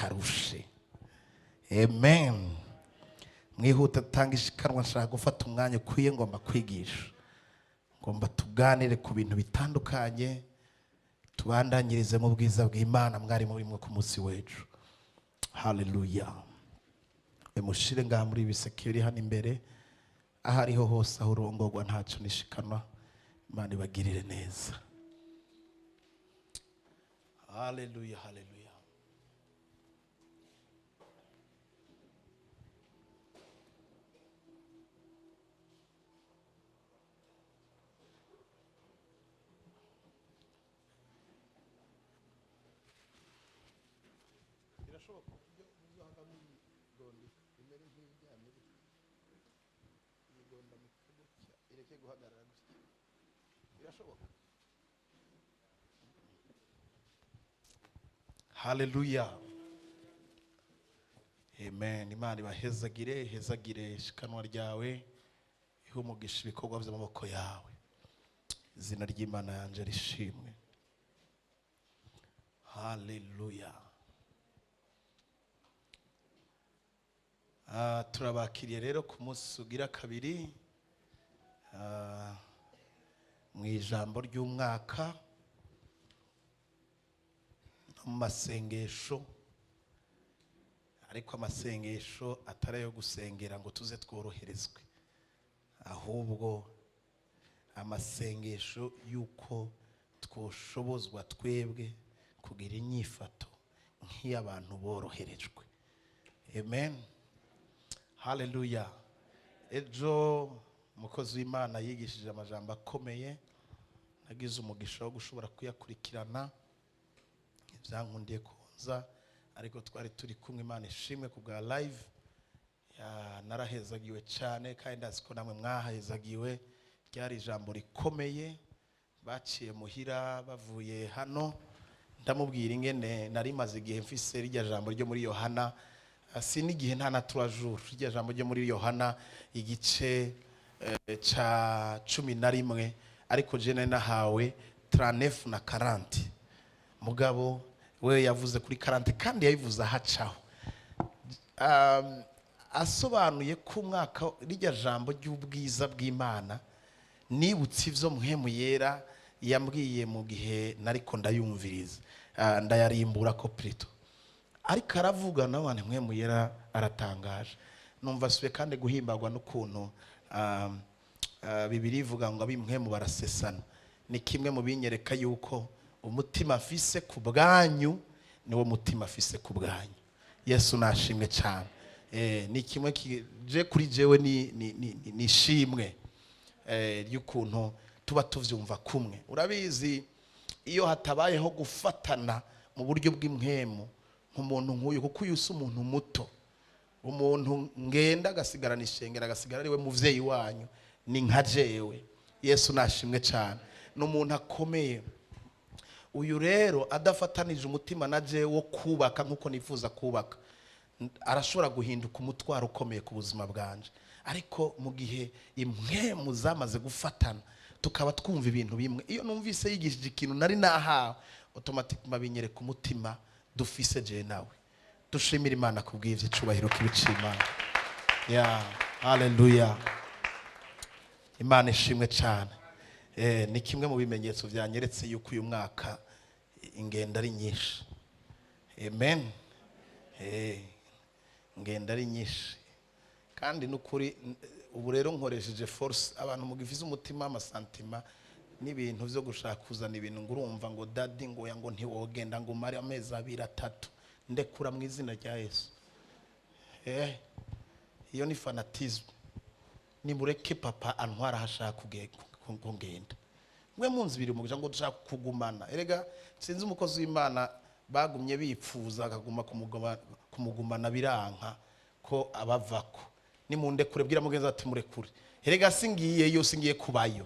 Mutarushe. Amen. Mwihuta, tanga ishikanwa. Nshaka gufata umwanya ukwiye, ngomba kwigisha, ngomba tuganire ku bintu bitandukanye, tubandanyirize mu bwiza bw'Imana mwari murimwo ku munsi w'ejo. Haleluya. Mushire ngaha muri ibiseke biri hano imbere, aho ariho hose, aho urongorwa ntacyo nishikanwa. Imana ibagirire neza. Haleluya, haleluya. Birashoboka uburyo muzahava muyigondeka imere nk'iryamye gutya, uyigondamika gutya, ireke guhagarara gutya, birashoboka. Haleluya, amen. Imana ibahezagire, ihezagire ishikanwa ryawe, ihe umugisha ibikorwa by'amaboko yawe. Izina ry'Imana yanje rishimwe. Haleluya. Turabakiriye rero ku munsi ugira kabiri, mu ijambo ry'umwaka no mu masengesho, ariko amasengesho atari ayo gusengera ngo tuze tworoherezwe, ahubwo amasengesho y'uko twoshobozwa twebwe kugira inyifato nk'iy'abantu boroherejwe. Amen, haleluya. Ejo umukozi w'Imana yigishije amajambo akomeye, nagize umugisha wo gushobora kuyakurikirana. Ibyankundiye konza, ariko twari turi kumwe. Imana ishimwe ku bwa live. Narahezagiwe cyane, kandi ndazi ko namwe mwahezagiwe. Ryari ijambo rikomeye. Baciye muhira bavuye hano, ndamubwira ingene nari maze igihe mfise rirya jambo ryo muri Yohana. Si n'igihe, nta na 3 jours. Rirya jambo ryo muri Yohana igice ca 11, ariko je nari nahawe 39 na 40, mugabo we yavuze kuri 40, kandi yabivuze ahacaho, asobanuye ko umwaka rirya jambo ry'ubwiza bw'Imana. Nibutse ivyo Mpwemu Yera yambwiye mu gihe nariko ndayumviriza. Ndayarimbura ko plutôt ariko aravuga nawe Mpwemu Yera aratangaje. Numva asubiye kandi guhimbagwa n'ukuntu Bibiliya ivuga ngo ab'impwemu barasesana. Ni kimwe mu binyereka yuko umutima afise ku bwanyu niwo mutima afise ku bwanyu. Yesu nashimwe cyane. Ni kimwe je kuri jewe ni ishimwe ry'ukuntu tuba tuvyumva kumwe. Urabizi, iyo hatabayeho gufatana mu buryo bw'impwemu nk'umuntu nk'uyu, kuko uyu si umuntu muto, umuntu ngenda agasigarana ishengero, agasigara ari we muvyeyi wanyu, ni nka jewe. Yesu nashimwe cyane. Ni umuntu akomeye uyu. Rero adafatanije umutima na jewe wo kubaka nk'uko nifuza kubaka, arashobora guhinduka umutwaro ukomeye ku buzima bwanje. Ariko mu gihe impwemu zamaze gufatana, tukaba twumva ibintu bimwe, iyo numvise yigishije ikintu nari nahawe, automatique binyereka umutima dufise jewe nawe. Dushimira Imana kubw'ivyo. Icubahiro kibica Imana ya. Haleluya, Imana ishimwe cyane. Ni kimwe mu bimenyetso byanyeretse yuko uyu mwaka ingendo ari nyinshi. Amen. Ingendo ari nyinshi, kandi n'ukuri ubu rero nkoresheje force. Abantu mugifize umutima w'amasantima n'ibintu byo gushaka kuzana ibintu, ngo urumva ngo daddy, ngo oya, ngo ntiwogenda ngo umare amezi 2, 3, ndekura mu izina rya Yesu. Iyo ni fanatisme. Nimureke papa antwara aho ashaka kugenda. Mwe munzi biri mu ngo dushaka kugumana. Erega sinzi umukozi w'Imana bagumye bipfuza akaguma kumugumana, biranka ko abavako. Nimundekure. Bwira mugenzi ati murekure. Erega singiyeyo, singiye kubayo.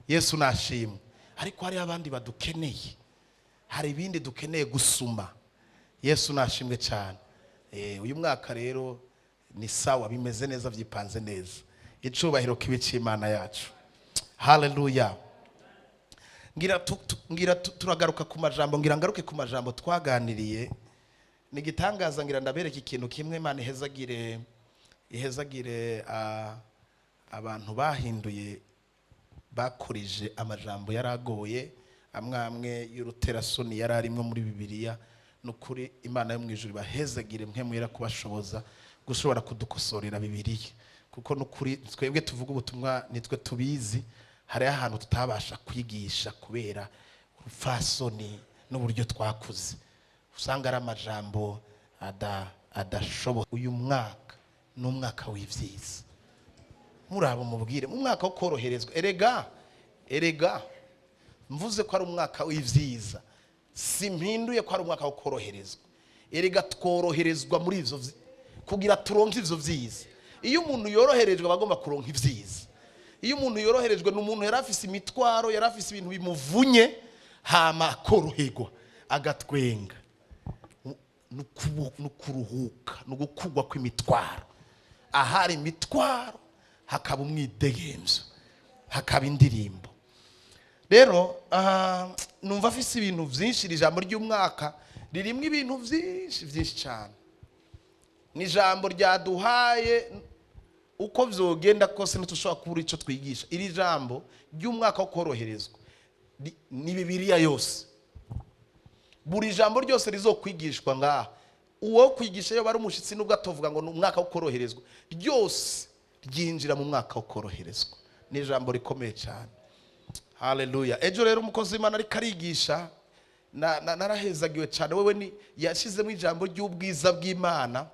Yesu nashimwe. Ariko hari abandi badukeneye, hari ibindi dukeneye gusuma. Yesu nashimwe cyane. Uyu mwaka rero ni sawa, bimeze neza, byipanze neza. Icubahiro kibe c'Imana yacu. Haleluya. Ngira turagaruka ku majambo, ngira ngaruke ku majambo twaganiriye. Ni igitangaza. Ngira ndabereka ikintu kimwe. Imana ihezagire abantu bahinduye, bakurije amajambo yaragoye, amwe amwe y'uruterasoni yari arimwo muri Bibiliya. Ni ukuri, Imana yo mu ijuru ibahezagire, mwe mwera kubashoboza gushobora kudukosorera Bibiliya, kuko ni ukuri twebwe tuvuga ubutumwa nitwe tubizi. Hariho ahantu tutabasha kwigisha kubera urupfasoni n'uburyo twakuze, usanga ari amajambo adashoboka. Uyu mwaka ni umwaka w'ibyiza. Murabo mubwire mu mwaka wo koroherezwa. Erega mvuze ko ari umwaka w'ibyiza, simpinduye ko ari umwaka wo koroherezwa. Erega tworoherezwa muri ivyo kugira turonke ivyo vyiza. Iyo umuntu yoroherejwe aba agomba kuronka ibyiza. Iyo umuntu yoroherejwe, ni umuntu yari afise imitwaro, yari afise ibintu bimuvunye, hama akoroherwa, agatwenga. Ni ukuruhuka, ni ugukugwa kw'imitwaro. Ahari imitwaro hakaba umwidegemvyo, hakaba indirimbo. Rero numva afise ibintu byinshi. Iri jambo ry'umwaka ririmo ibintu byinshi byinshi cyane. Ni ijambo ryaduhaye, uko vyogenda kose ntitushobora kubura icyo twigisha. Iri jambo ry'umwaka wo koroherezwa ni Bibiliya yose. Buri jambo ryose rizokwigishwa ngaha, uwo kwigisha iyo bari umushitsi, nubwo atovuga ngo ni umwaka wo koroherezwa, ryose ryinjira mu mwaka wo koroherezwa. Ni ijambo rikomeye cyane. Haleluya! Ejo rero umukozi w'Imana ariko arigisha, narahezagiwe cyane. Wewe ni yashyizemo ijambo ry'ubwiza bw'Imana,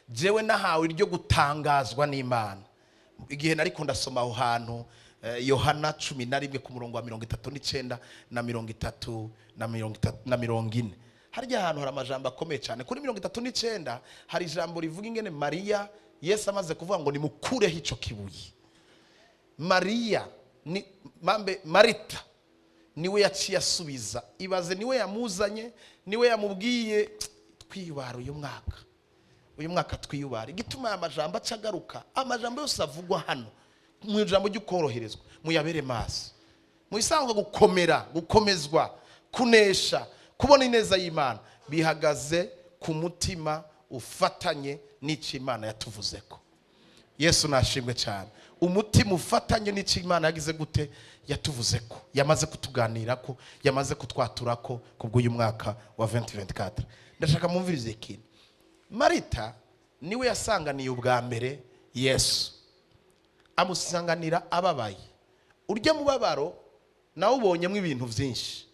jewe nahawe iryo gutangazwa n'Imana. Igihe nariko ndasoma aho hantu, Yohana 11 ku murongo wa 39 na 30 na 30 na 40, harya hantu hari amajambo akomeye cyane. Kuri 39 hari ijambo rivuga ingene Mariya, Yesu amaze kuvuga ngo nimukureho ico kibuye, Mariya ni mambe Marita niwe yaciye asubiza. Ibaze, niwe yamuzanye, niwe yamubwiye twiyubara uyu mwaka. Uyu mwaka twiyubara. Igituma aya majambo aca agaruka, amajambo yose avugwa hano mu ijambo ry'ukoroherezwa, muyabere maso. Mu isanzwe gukomera, gukomezwa, kunesha, kubona ineza y'Imana bihagaze ku mutima ufatanye n'icyo Imana yatuvuzeko. Yesu nashimwe cyane. Umutima ufatanye n'icyo Imana yagize gute? Yatuvuze ko yamaze kutuganira, ko yamaze kutwatura, ko kubw'uyu mwaka wa 2024. Ndashaka mumvirize ikintu. Marita niwe yasanganiye ubwa mbere Yesu, amusanganira ababaye. Urya mubabaro nawe ubonyemo ibintu byinshi.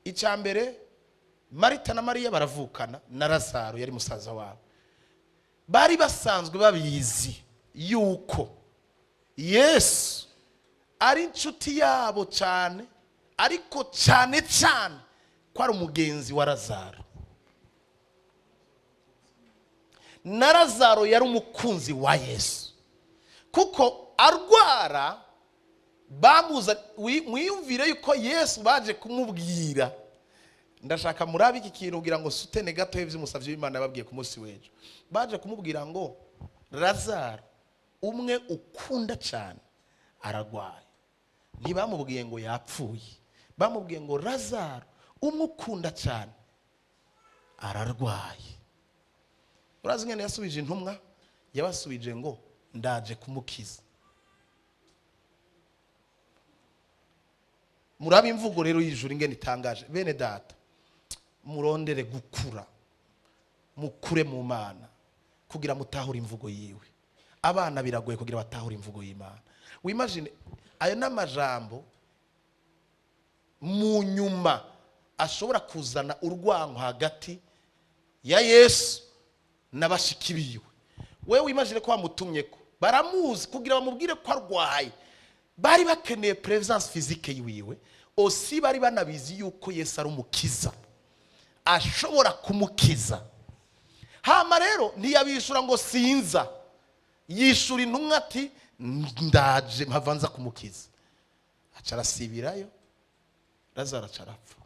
Icya mbere, Marita na Mariya baravukana na Lazaro, yari musaza wabo. Bari basanzwe babizi yuko Yesu ari inshuti yabo cyane, ariko cyane cyane ko ari umugenzi wa Lazaro, na Lazaro yari umukunzi wa Yesu. Kuko arwara bamuza, mwiyumvire yuko Yesu baje kumubwira. Ndashaka murabe iki kintu kugira ngo sutene gato iby'umusavyi w'Imana yababwiye ku munsi w'ejo. Baje kumubwira ngo Lazaro umwe ukunda cyane aragwaye. Ntibamubwiye ngo yapfuye, bamubwiye ngo Lazaro umwe ukunda cyane ararwaye. Urazi ingene yasubije intumwa? Yabasubije ngo ndaje kumukiza. Murabe imvugo rero y'ijuru ingene itangaje. Bene data, murondere gukura, mukure mu Mana kugira mutahure imvugo yiwe. Abana biragoye kugira batahure imvugo y'Imana. Wimagine, ayo n'amajambo mu nyuma ashobora kuzana urwango hagati ya Yesu na bashiki biwe. Wewe wimagine ko bamutumye, ko baramuzi, kugira bamubwire ko arwaye. Bari bakeneye presence physique yiwiwe. Osi bari banabizi yuko Yesu ari umukiza, ashobora kumukiza. Hama rero ntiyabishura ngo sinza, yishura intumwa ati ndaje mpava nza kumukiza. Aca arasibirayo, Lazaro aca arapfa.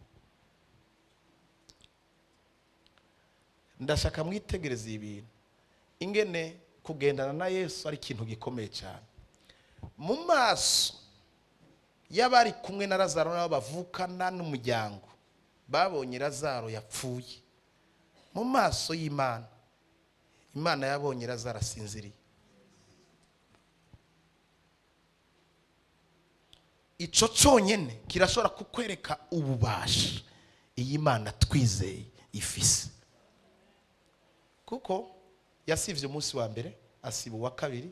Ndashaka mwitegereze ibintu, ingene kugendana na Yesu ari ikintu gikomeye cyane. Mu maso y'abari kumwe na Lazaro n'abo bavukana n'umuryango, babonye Lazaro yapfuye. Mu maso y'Imana, Imana yabonye Lazaro asinziriye. Ico cyonyine kirashobora kukwereka ububasha iyi Mana twizeye ifise, kuko yasivye umunsi wa mbere, asiba uwa kabiri.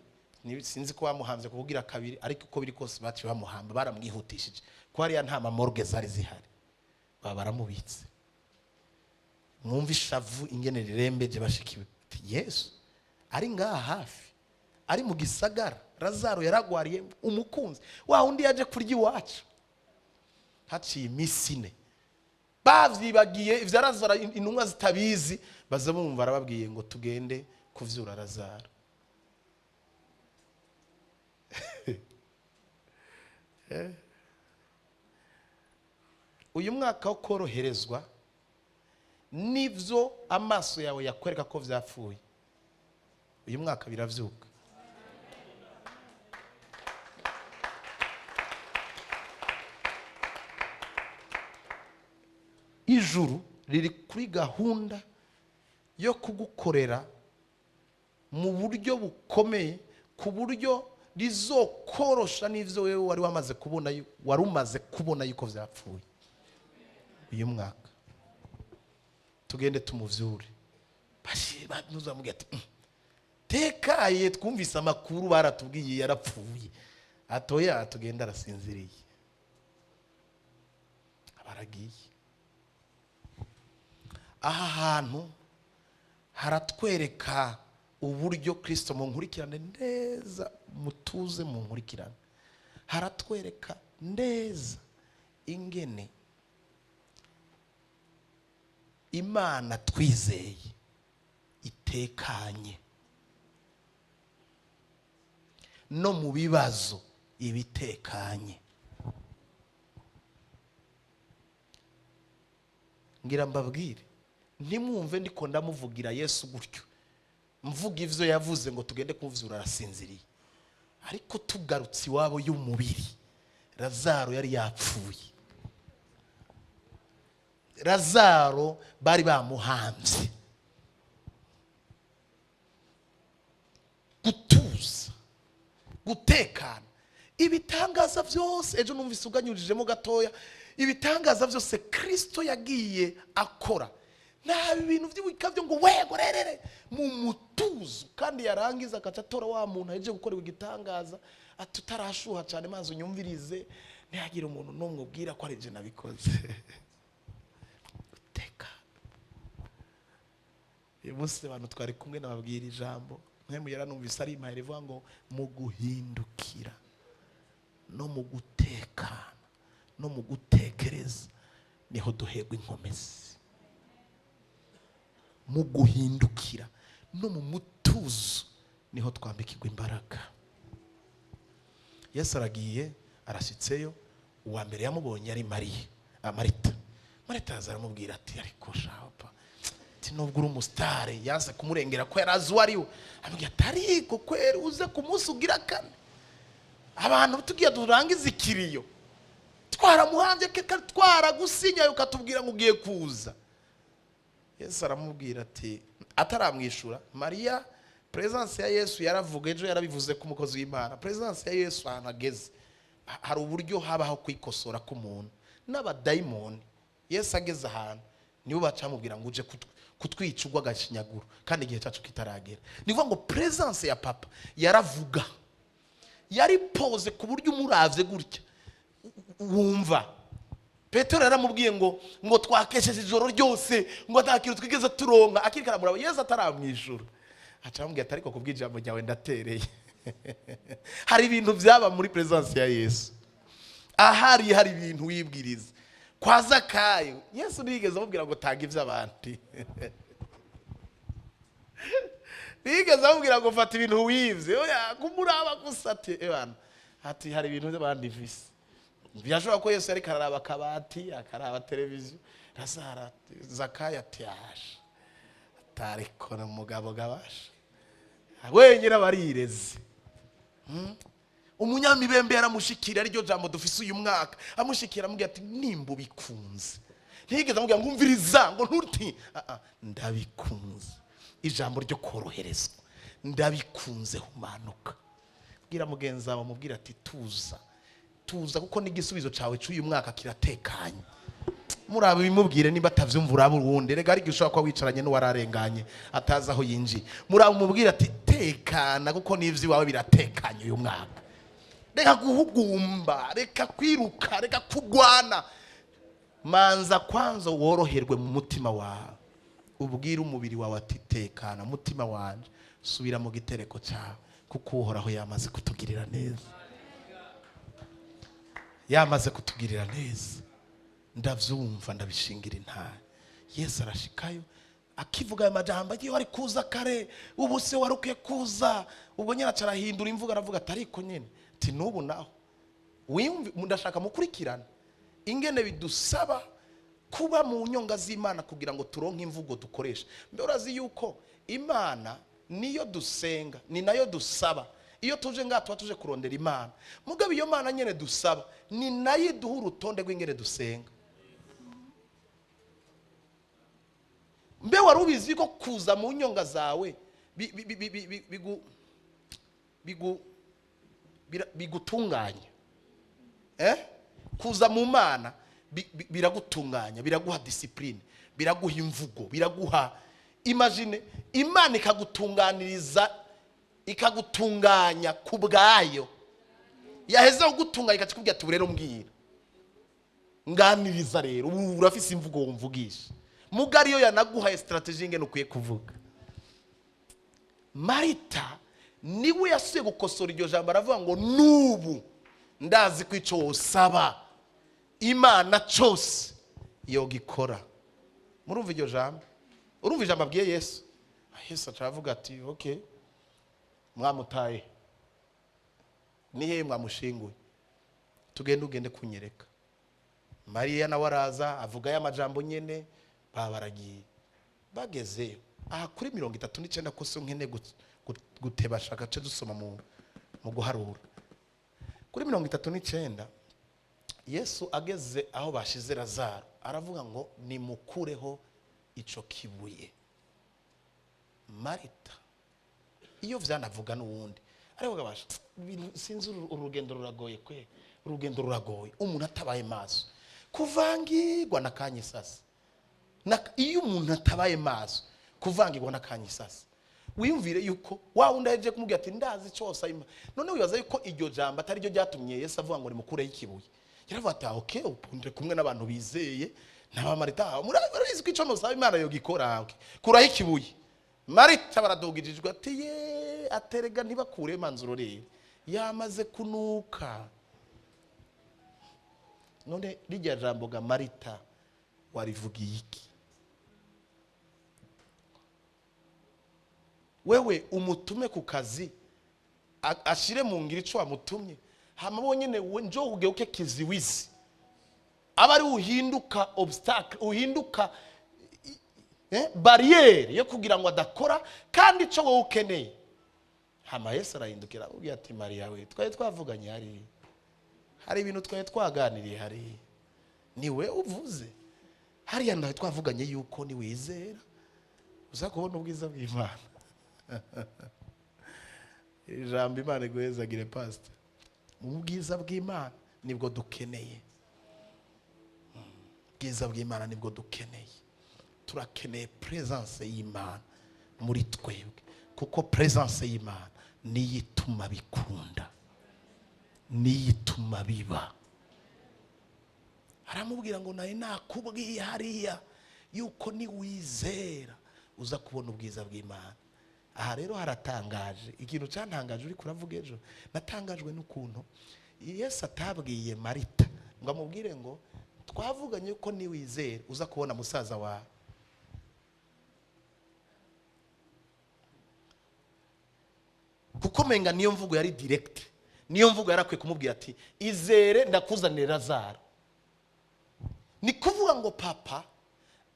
Sinzi ko bamuhamvye kukugira kabiri, ariko uko biri kose baciye bamuhamba, baramwihutishije ko hariya nta ma morgue zari zihari, baba baramubitse. Mwumva ishavu ingene rirembeje bashikiwe. Ati, Yesu ari ngaha hafi, ari mu gisagara Lazaro yaragwariye, umukunzi wa undi yaje kurya iwacu. Haciye iminsi 4, bavyibagiye ivya Lazaro, intumwa zitabizi, baza bumva arababwiye ngo tugende kuvyura Lazaro. Uyu mwaka wo koroherezwa nivyo amaso yawe yakwereka ko vyapfuye, uyu mwaka biravyuka. Ijuru riri kuri gahunda yo kugukorera mu buryo bukomeye, ku buryo rizokorosha n'ivyo wewe wari wamaze kubona wari umaze kubona yuko vyapfuye. Uyu mwaka tugende tumuvyure. Ntuzamubwire ati, tekaye, twumvise amakuru baratubwiye yarapfuye. Atoya, tugende arasinziriye. Baragiye. Aha hantu haratwereka uburyo Kristo, munkurikirane neza, mutuze munkurikirane, haratwereka neza ingene Imana twizeye itekanye no mu bibazo ibitekanye. Ngira mbabwire, ntimwumve ndiko ndamuvugira Yesu gutyo, mvuga ivyo yavuze ngo tugende kumvyura arasinziriye, ariko tugarutse iwabo y'umubiri, Lazaro yari yapfuye, Lazaro bari bamuhamvye. Gutuza, gutekana, ibitangaza byose ejo numvise uganyujijemo gatoya, ibitangaza byose Kristo yagiye akora nta bintu by'ibikabyo ngo wego rerere mu mutuzo, kandi yarangiza agaca atora wa muntu aje gukorerwa igitangaza ati utarashuha cyane mazi unyumvirize, ntihagire umuntu n'umwe ubwira ko ari je nabikoze. Guteka. Uyu munsi abantu twari kumwe nababwira ijambo mwe yaranumvise ari impaye rivuga ngo mu guhindukira no mu gutekana no mu gutekereza niho duherwa inkomezi. Mu guhindukira no mu mutuzo niho twambikirwa imbaraga. Yesu aragiye arashyitseyo, uwa mbere yamubonye ari Mariya, Marita. Marita aza aramubwira ati ariko shapa, ati nubwo uri umusitari, yaze kumurengera ko yari azi uwo ari we, amubwira ati ariko kweri uze ku munsi ugira kane, abantu tugiye turangiza ikiriyo twaramuhambye keka twaragusinyaye ukatubwira ngo ugiye kuza. Yesu aramubwira ati, ataramwishura Mariya, presence ya Yesu yaravuga, ejo yarabivuze ko umukozi w'Imana, presence ya Yesu ahantu ageze hari uburyo habaho kwikosora k'umuntu n'abadayimoni. Yesu ageze ahantu nibo bacamubwira ngo uje kutwica ugwa agashinyaguro kandi igihe cyacu kitaragera. Ni ukuvuga ngo presence ya papa yaravuga, yari pose ku buryo umuravye gutya wumva. Petero yaramubwiye ngo twakesheje ijoro ryose ngo nta kintu twigeze turonka, akirika aramuraba Yesu ataramwishura, aca aramubwira ati ariko kubw'ijambo ryawe ndatereye. Hari ibintu byaba muri presence ya Yesu, ahari hari ibintu wibwiriza kwa Zakayo. Yesu ntiyigeze amubwira ngo tanga iby'abandi, ntiyigeze amubwira ngo fata ibintu wibye, oya kumuraba gusa ati ebana, ati hari ibintu by'abandi mfise. Birashoboka ko Yesu yariko araraba akabati, akaraba televiziyo, Lazaro, Zakayo ati yaje atariko umugabo gabasha wenyine abarireze. Umunyamibembe yaramushikira, ariryo jambo dufise uyu mwaka, amushikira amubwira ati nimba ubikunze, Ntiyigeze amubwira ngo umviriza, ngo ntuti. Ah, ah, ndabikunze, ijambo ryo koroherezwa, ndabikunze, humanuka. Bwira mugenzi wawe, mubwira ati: "Tuza, tuza, kuko n'igisubizo cyawe cy'uyu mwaka kiratekanye." Muraba bimubwire, niba atavyumva uraba uwundi. Rega ariko ushobora kuba wicaranye n'uwararenganye atazi aho yinjiye. Muraba umubwire ati: "Tekana, kuko n'ivy'iwawe biratekanye uyu mwaka. Reka guhugumba, reka kwiruka, reka kugwana. Manza kwanza woroherwe mu mutima wawe, ubwire umubiri wawe ati: 'Tekana, mutima wanje, subira mu gitereko cyawe, kuko Uhoraho yamaze kutugirira neza, yamaze kutugirira neza.'" Ndavyumva, ndabishingira intare. Yesu arashikayo, akivuga ayo majambo agiye wari kuza kare, ubu se wari ukwiye kuza. Ubwo nyine aca arahindura imvugo, aravuga ati: "Ariko nyine," ati: "n'ubu naho wiyumve." Ndashaka mukurikirana ingene bidusaba kuba mu nyonga z'Imana kugira ngo turonke imvugo dukoresha. Mbe urazi yuko Imana niyo dusenga, ni nayo dusaba? Iyo tuje ngaha tuba tuje kurondera Imana. Mugabo iyo Mana nyene dusaba ni nayo iduha urutonde rw'ingene dusenga. Mbe wari ubizi ko kuza mu nyonga zawe bigutunganya? Kuza mu Mana biragutunganya, biraguha discipline, biraguha imvugo, biraguha. Imagine Imana ikagutunganiriza, ikagutunganya ku bwayo. Yaheza kugutunganya ikakubwira ati: "Ubu rero mbwira, nganiriza rero, ubu urafise imvugo wumvugisha." Muga ariyo yanaguhaye strategy ingene ukwiye kuvuga. Marita niwe yasuye gukosora iryo jambo, aravuga ngo: "N'ubu ndazi ko icyo wosaba Imana cyose yogikora." Murumva iryo jambo? Urumva ijambo abwiye Yesu? Yesu aca aravuga ati: "Okay, mwamutaye ni hehe? Mwamushinguye? Tugende, ugende kunyereka." Mariya nawe araza, avuga ya majambo nyene. Baba baragiye, bagezeyo aha kuri 39, ko so nkene gutebasha agace dusoma mu guharura. Kuri 39, Yesu ageze aho bashize Lazaro aravuga ngo: "Nimukureho ico kibuye." Marita iyo vyanavuga n'uwundi ariko gabasha sinzi, urugendo ruragoye kwe, urugendo ruragoye. Umuntu atabaye maso kuvangirwa na kanyisasi. Iyo umuntu atabaye maso kuvangirwa na kanyisasi, wiyumvire yuko wa wundi ahejeje kumubwira ati: "Ndazi cyose ayima." None wibaza yuko iryo jambo atari ryo ryatumye Yesu avuga ngo nimukureho ikibuye? Yaravuga ati: "Ah, okay, ubu ndi kumwe n'abantu bizeye n'abamarita, murabizi ko icyo musaba Imana yogikora. Okay, kuraho ikibuye." Marita baradugijijwe ati: "Ye, aterega ntibakure manzuro rero, yamaze kunuka." None rijya jambo ga Marita warivugiye iki? Wewe umutume ku kazi, ashire mu ngiro ico wamutumye, hama bonyene we njo ugeuke kiziwizi, aba ari uhinduka obstacle, uhinduka barriere yo kugira ngo adakora kandi ico wowe ukeneye. Hama Yesu arahindukira, aramubwira ati: "Mariya we, twari twavuganye hariya, hari ibintu twari twaganiriye hariya, ni we uvuze hariya, nawe twavuganye yuko niwizera uza kubona ubwiza bw'Imana." Ijambo Imana iguhezagire, pastor. Ubwiza bw'Imana nibwo dukeneye, ubwiza bw'Imana nibwo dukeneye. Turakeneye presence y'Imana muri twebwe, kuko presence y'Imana niyo ituma bikunda, niyo ituma biba. Aramubwira ngo: "Nari nakubwiye hariya yuko niwizera uza kubona ubwiza bw'Imana." Aha rero haratangaje. Ikintu cyantangaje uri kuravuga ejo, natangajwe n'ukuntu Yesu atabwiye Marita ngo amubwire ngo: "Twavuganye ko niwizera uza kubona musaza wawe." Kuko menga niyo mvugo yari direct, niyo mvugo yarakwiye kumubwira ati: "Izere, ndakuzanira Lazaro." Ni kuvuga ngo papa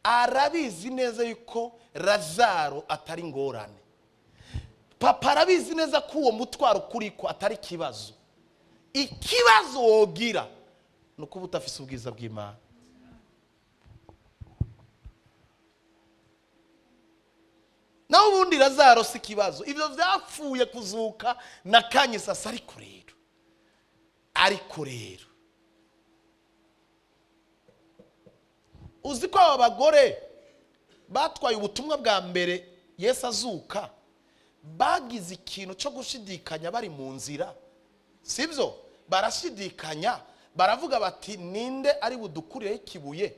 arabizi neza yuko Lazaro atari ingorane. Papa arabizi neza ko uwo mutwaro kuriko atari ikibazo. Ikibazo wogira ni ukuba udafise ubwiza bw'Imana. Naho ubundi Lazaro si ikibazo, ibyo byapfuye kuzuka na kanyisasa. Ariko rero uzi ko aba bagore batwaye ubutumwa bwa mbere Yesu azuka, bagize ikintu cyo gushidikanya bari mu nzira, sibyo? Barashidikanya, baravuga bati: "Ninde ari budukurireho ikibuye?"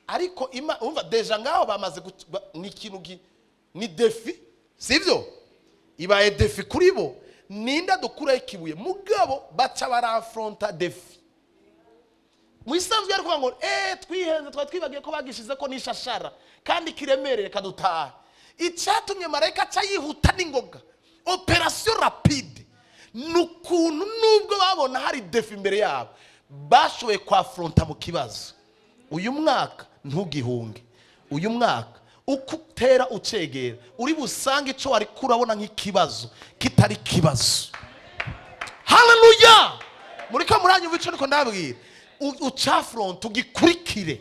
Ariko umva, déjà ngaho bamaze ni ikintu ni défi, sibyo? Ibaye défi kuri bo: ninde adukuraho ikibuye? Mugabo baca barafronta défi. Mu isanzwe yari kuvuga ngo: "Eee, twihenze, twari twibagiye ko bagishize ko n'ishashara kandi kiremereye, kadutaha." Icyatumye marayika aca yihuta n'ingoga, opération rapide, ni ukuntu nubwo babona hari défi imbere yabo, bashoboye kwafronta mu kibazo. Uyu mwaka ntugihunge. Uyu mwaka uko utera ucegera, uri busange icyo wari kurabona nk'ikibazo kitari ikibazo. Haleluya! Muri ko muranyumva icyo niko ndabwira? Ucafronte, ugikurikire,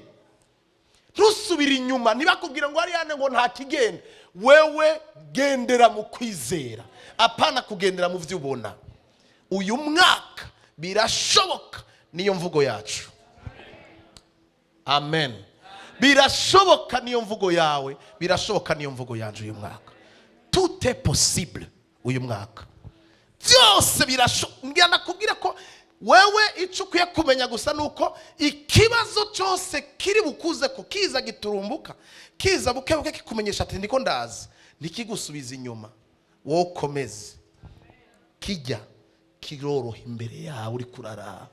ntusubire inyuma. Ntibakubwire ngo hariya ngo nta kigenda. Wewe gendera mu kwizera, apana kugendera mu byo ubona. Uyu mwaka birashoboka, niyo mvugo yacu. Amen. Birashoboka, niyo mvugo yawe. Birashoboka, niyo mvugo yanjye. Uyu mwaka tout est possible. Uyu mwaka byose birashoboka. Ngira nakubwira ko wewe icyo ukwiye kumenya gusa ni uko ikibazo cyose kiri bukuze ko kiza giturumbuka, kiza buke buke, kikumenyesha ati: "Ndiko ndaza," ntikigusubiza inyuma. Wowe ukomeze, kijya kiroroha imbere yawe uri kuraraba.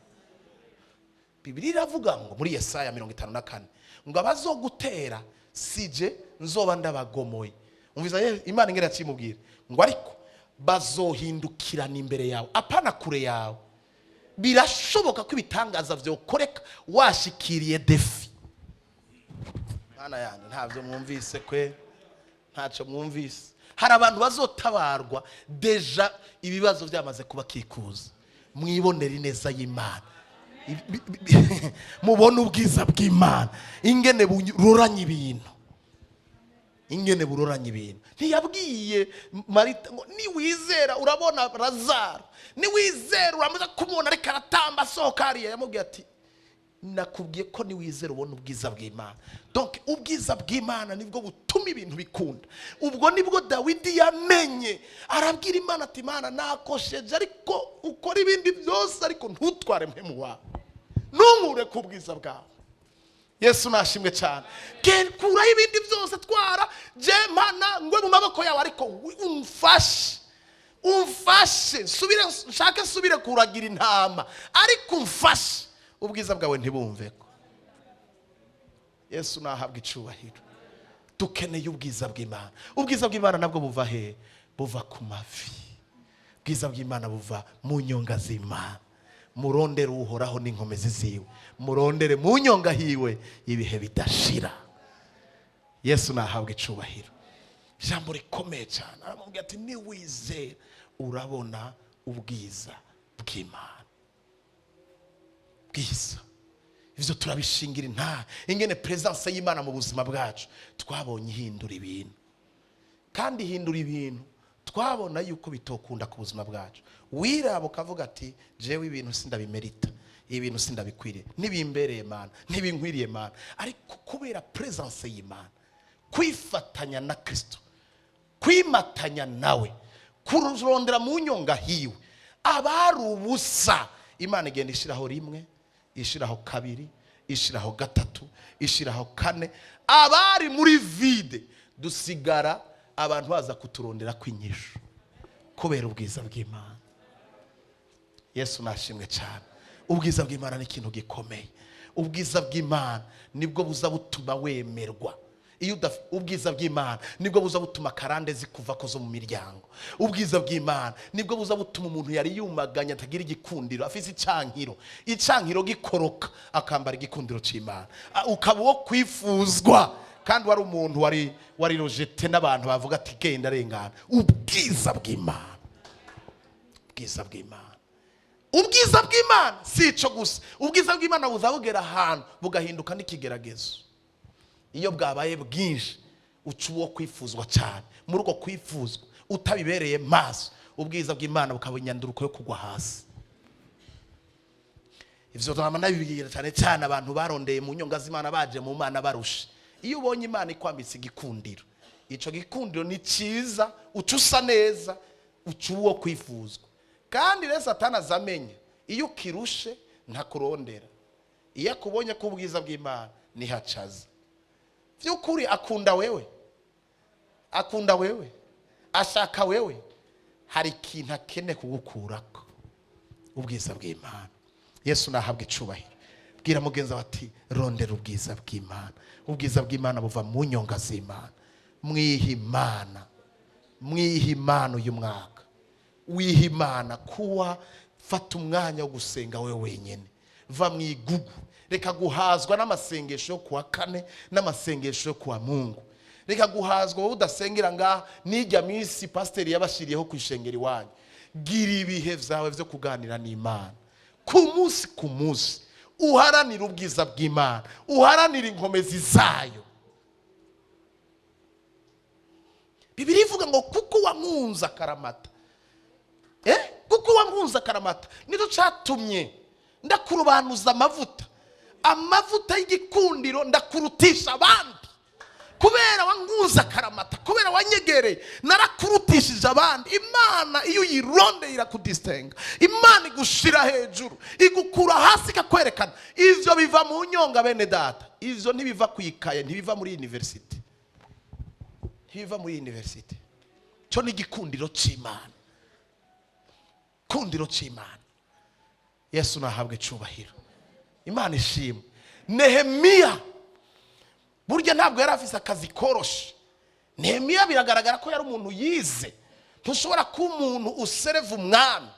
Bibiliya iravuga ngo muri Yesaya 54 ngo: "Abazogutera sije nzoba ndabagomoye." Umviza Imana ingene yakimubwira ngo: "Ariko bazohindukirana imbere yawe, apana kure yawe." Birashoboka ko ibitangaza byokoreka washikiriye défi. Mwana yanjye, ntabyo mwumvise kwe? Ntacyo mwumvise. Hari abantu bazotabarwa déjà ibibazo byamaze kubakikuza. Mwibonere ineza y'Imana, mubone ubwiza bw'Imana ingene buroranye ibintu, ingene buroranye ibintu. Ntiyabwiye Marita ngo: "Niwizera urabona Lazaro, niwizera uramaze kumubona ariko aratamba asohoka hariya"? Yamubwiye ati: "Nakubwiye ko niwizera ubona ubwiza bw'Imana." Donc ubwiza bw'Imana nibwo butuma ibintu bikunda. Ubwo nibwo Dawidi yamenye, arabwira Imana ati: "Imana, nakosheje, ariko ukora ibindi byose, ariko ntutware mpemu wawe, ntunkure ku bwiza bwawe." Yesu nashimwe cyane. Kuraho ibindi byose, twara je mpana ngwe mu maboko yawe, ariko umfashe, umfashe nsubire, nshake nsubire kuragira intama, ariko umfashe ubwiza bwawe ntibumve ko. Yesu nahabwa icubahiro. Dukeneye ubwiza bw'Imana. Ubwiza bw'Imana nabwo buva he? Buva ku mavi. Ubwiza bw'Imana buva mu nyonga z'Imana. Murondere Uhoraho n'inkomezi ziwe, murondere mu nyonga hiwe ibihe bidashira. Yesu nahabwa icubahiro. Ijambo rikomeye cyane, aramubwira ati: "Niwizera urabona ubwiza bw'Imana." Bwiza, ibyo turabishingira nta ingene présence y'Imana mu buzima bwacu twabonye ihindura ibintu, kandi ihindura ibintu twabona yuko bitokunda ku buzima bwacu. Wiraba ukavuga ati: "Jewe ibintu sindabimerita, ibintu sindabikwiriye, ntibimbereye Mana, ntibinkwiriye Mana." Ariko kubera présence y'Imana, kwifatanya na Kirisito, kwimatanya nawe, kurondera mu nyonga hiwe, abari ubusa Imana igenda ishyiraho rimwe, ishyiraho kabiri, ishyiraho gatatu, ishyiraho kane. Abari muri vide dusigara abantu baza kuturondera kw'inyishu kubera ubwiza bw'Imana. Yesu nashimwe cyane. Ubwiza bw'Imana ni ikintu gikomeye. Ubwiza bw'Imana nibwo buza butuma wemerwa. Iyo ubwiza bw'Imana nibwo buza butuma karande zikuva ko zo mu miryango. Ubwiza bw'Imana nibwo buza butuma umuntu yari yumaganye, atagira igikundiro, afise icankiro, icankiro gikoroka, akambara igikundiro cy'Imana. Ukaba uwo kwifuzwa kandi wari umuntu wari rejeté n'abantu, bavuga ati: "Genda, rengana." Ubwiza bw'Imana, ubwiza bw'Imana, ubwiza bw'Imana. Si icyo gusa, ubwiza bw'Imana buza bugera ahantu bugahinduka n'ikigeragezo. Iyo bwabaye bwinshi, Uca uwo kwifuzwa cyane. Muri uko kwifuzwa utabibereye maso, ubwiza bw'Imana bukaba inyanduruko yo kugwa hasi. Ivyo twama nabibwira cyane cyane abantu barondeye mu nyonga z'Imana, baje mu Mana barushe. Iyo ubonye Imana ikwambitse igikundiro, ico gikundiro ni cyiza, uca usa neza, uca uwo kwifuzwa. Kandi rero Satani azamenya iyo ukirushe ntakurondera. Iyo akubonye ko ubwiza bw'Imana nihacaza, by'ukuri akunda wewe, akunda wewe, ashaka wewe. Hari ikintu akeneye kugukurako, ubwiza bw'Imana. Yesu nahabwa icubahiro. Bwira mugenzi wawe ati: "Rondera ubwiza bw'Imana." Ubwiza bw'Imana buva mu nyonga z'Imana. Mwiha Imana, mwiha Imana uyu mwaka. Wiha Imana kuwa fata umwanya wo gusenga wewe wenyine. Va mu igugu, reka guhazwa n'amasengesho yo kuwa kane n'amasengesho yo kuwa Mungu. Reka guhazwa wowe udasengera ngaha n'ijya minsi pasiteri yabashyiriyeho ku ishengero iwanyu. Gira ibihe byawe byo kuganira n'Imana ku munsi ku munsi. Uharanire ubwiza bw'Imana, uharanire inkomezi zayo. Bibiliya ivuga ngo kuko wankunze akaramata, kuko wankunze akaramata, nicyo cyatumye ndakurobanuza amavuta, amavuta y'igikundiro, ndakurutisha abandi. Kubera wankunze akaramata, kubera wanyegereye, narakurutishije abandi. Imana iyo uyirondeye irakudisitenga. Imana igushira hejuru, igukura hasi, ikakwerekana. Ivyo biva mu nyonga, bene data. Ivyo ntibiva ku ikaye, ntibiva muri university, ntibiva muri university. Cyo ni igikundiro c'Imana, kundiro c'Imana. Yesu nahabwe icubahiro. Imana ishimwe. Nehemiya burya ntabwo yari afise akazi koroshe. Nehemiya biragaragara ko yari umuntu yize. Ntushobora kuba umuntu usereva umwami,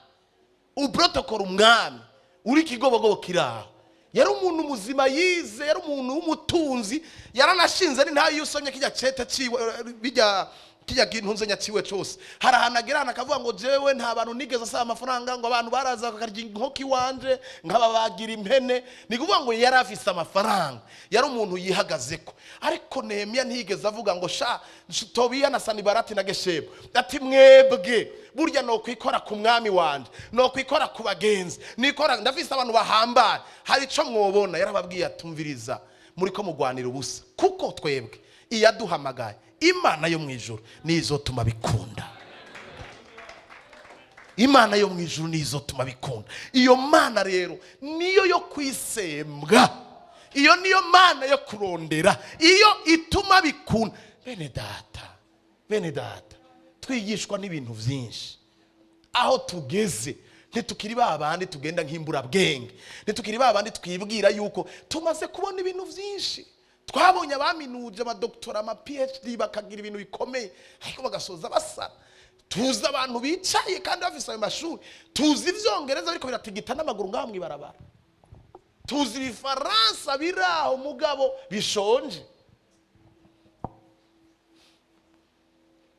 uprotokora umwami, uri ikigobogobo kiri aho. Yari umuntu muzima yize, yari umuntu w'umutunzi, yaranashinze n'intayo. Iyo usomye kijya cete ciwe, bijya kijya gintunze nyaciwe cyose, hari ahantu agera ahantu akavuga ngo jewe nta bantu nigeze asaba amafaranga, ngo abantu baraza bakarya inkoko iwanje nkababagira impene. Ni kuvuga ngo yari afise amafaranga, yari umuntu yihagazeko. Ariko Nehemiya ntiyigeze avuga ngo sha Tobiya na Sanibarati na Geshemu, ati mwebwe burya nokwikora ku mwami wanje, nokwikora ku bagenzi, nikora ndafise abantu bahambaye, hari ico mwobona. Yarababwiye atumviriza, muri ko mugwanira ubusa, kuko twebwe iyaduhamagaye, Imana yo mu ijuru, nizotuma bikunda. Imana yo mu ijuru nizotuma bikunda. Iyo Mana rero niyo yo kwisembwa, iyo niyo Mana yo kurondera, iyo ituma bikunda. Bene data, bene data, twigishwa n'ibintu byinshi. Aho tugeze ntitukiri ba bandi tugenda nk'imburabwenge, ntitukiri ba bandi twibwira yuko tumaze kubona ibintu byinshi. Twabonye abaminuje amadoktora, ama PhD, bakagira ibintu bikomeye, ariko bagasoza basara. Tuzi abantu bicaye kandi bafise ayo mashuri, tuzi ivyongereza ariko biratigita n'amaguru ngaho mw'ibarabara, tuzi ibifaransa biri aho mugabo bishonje.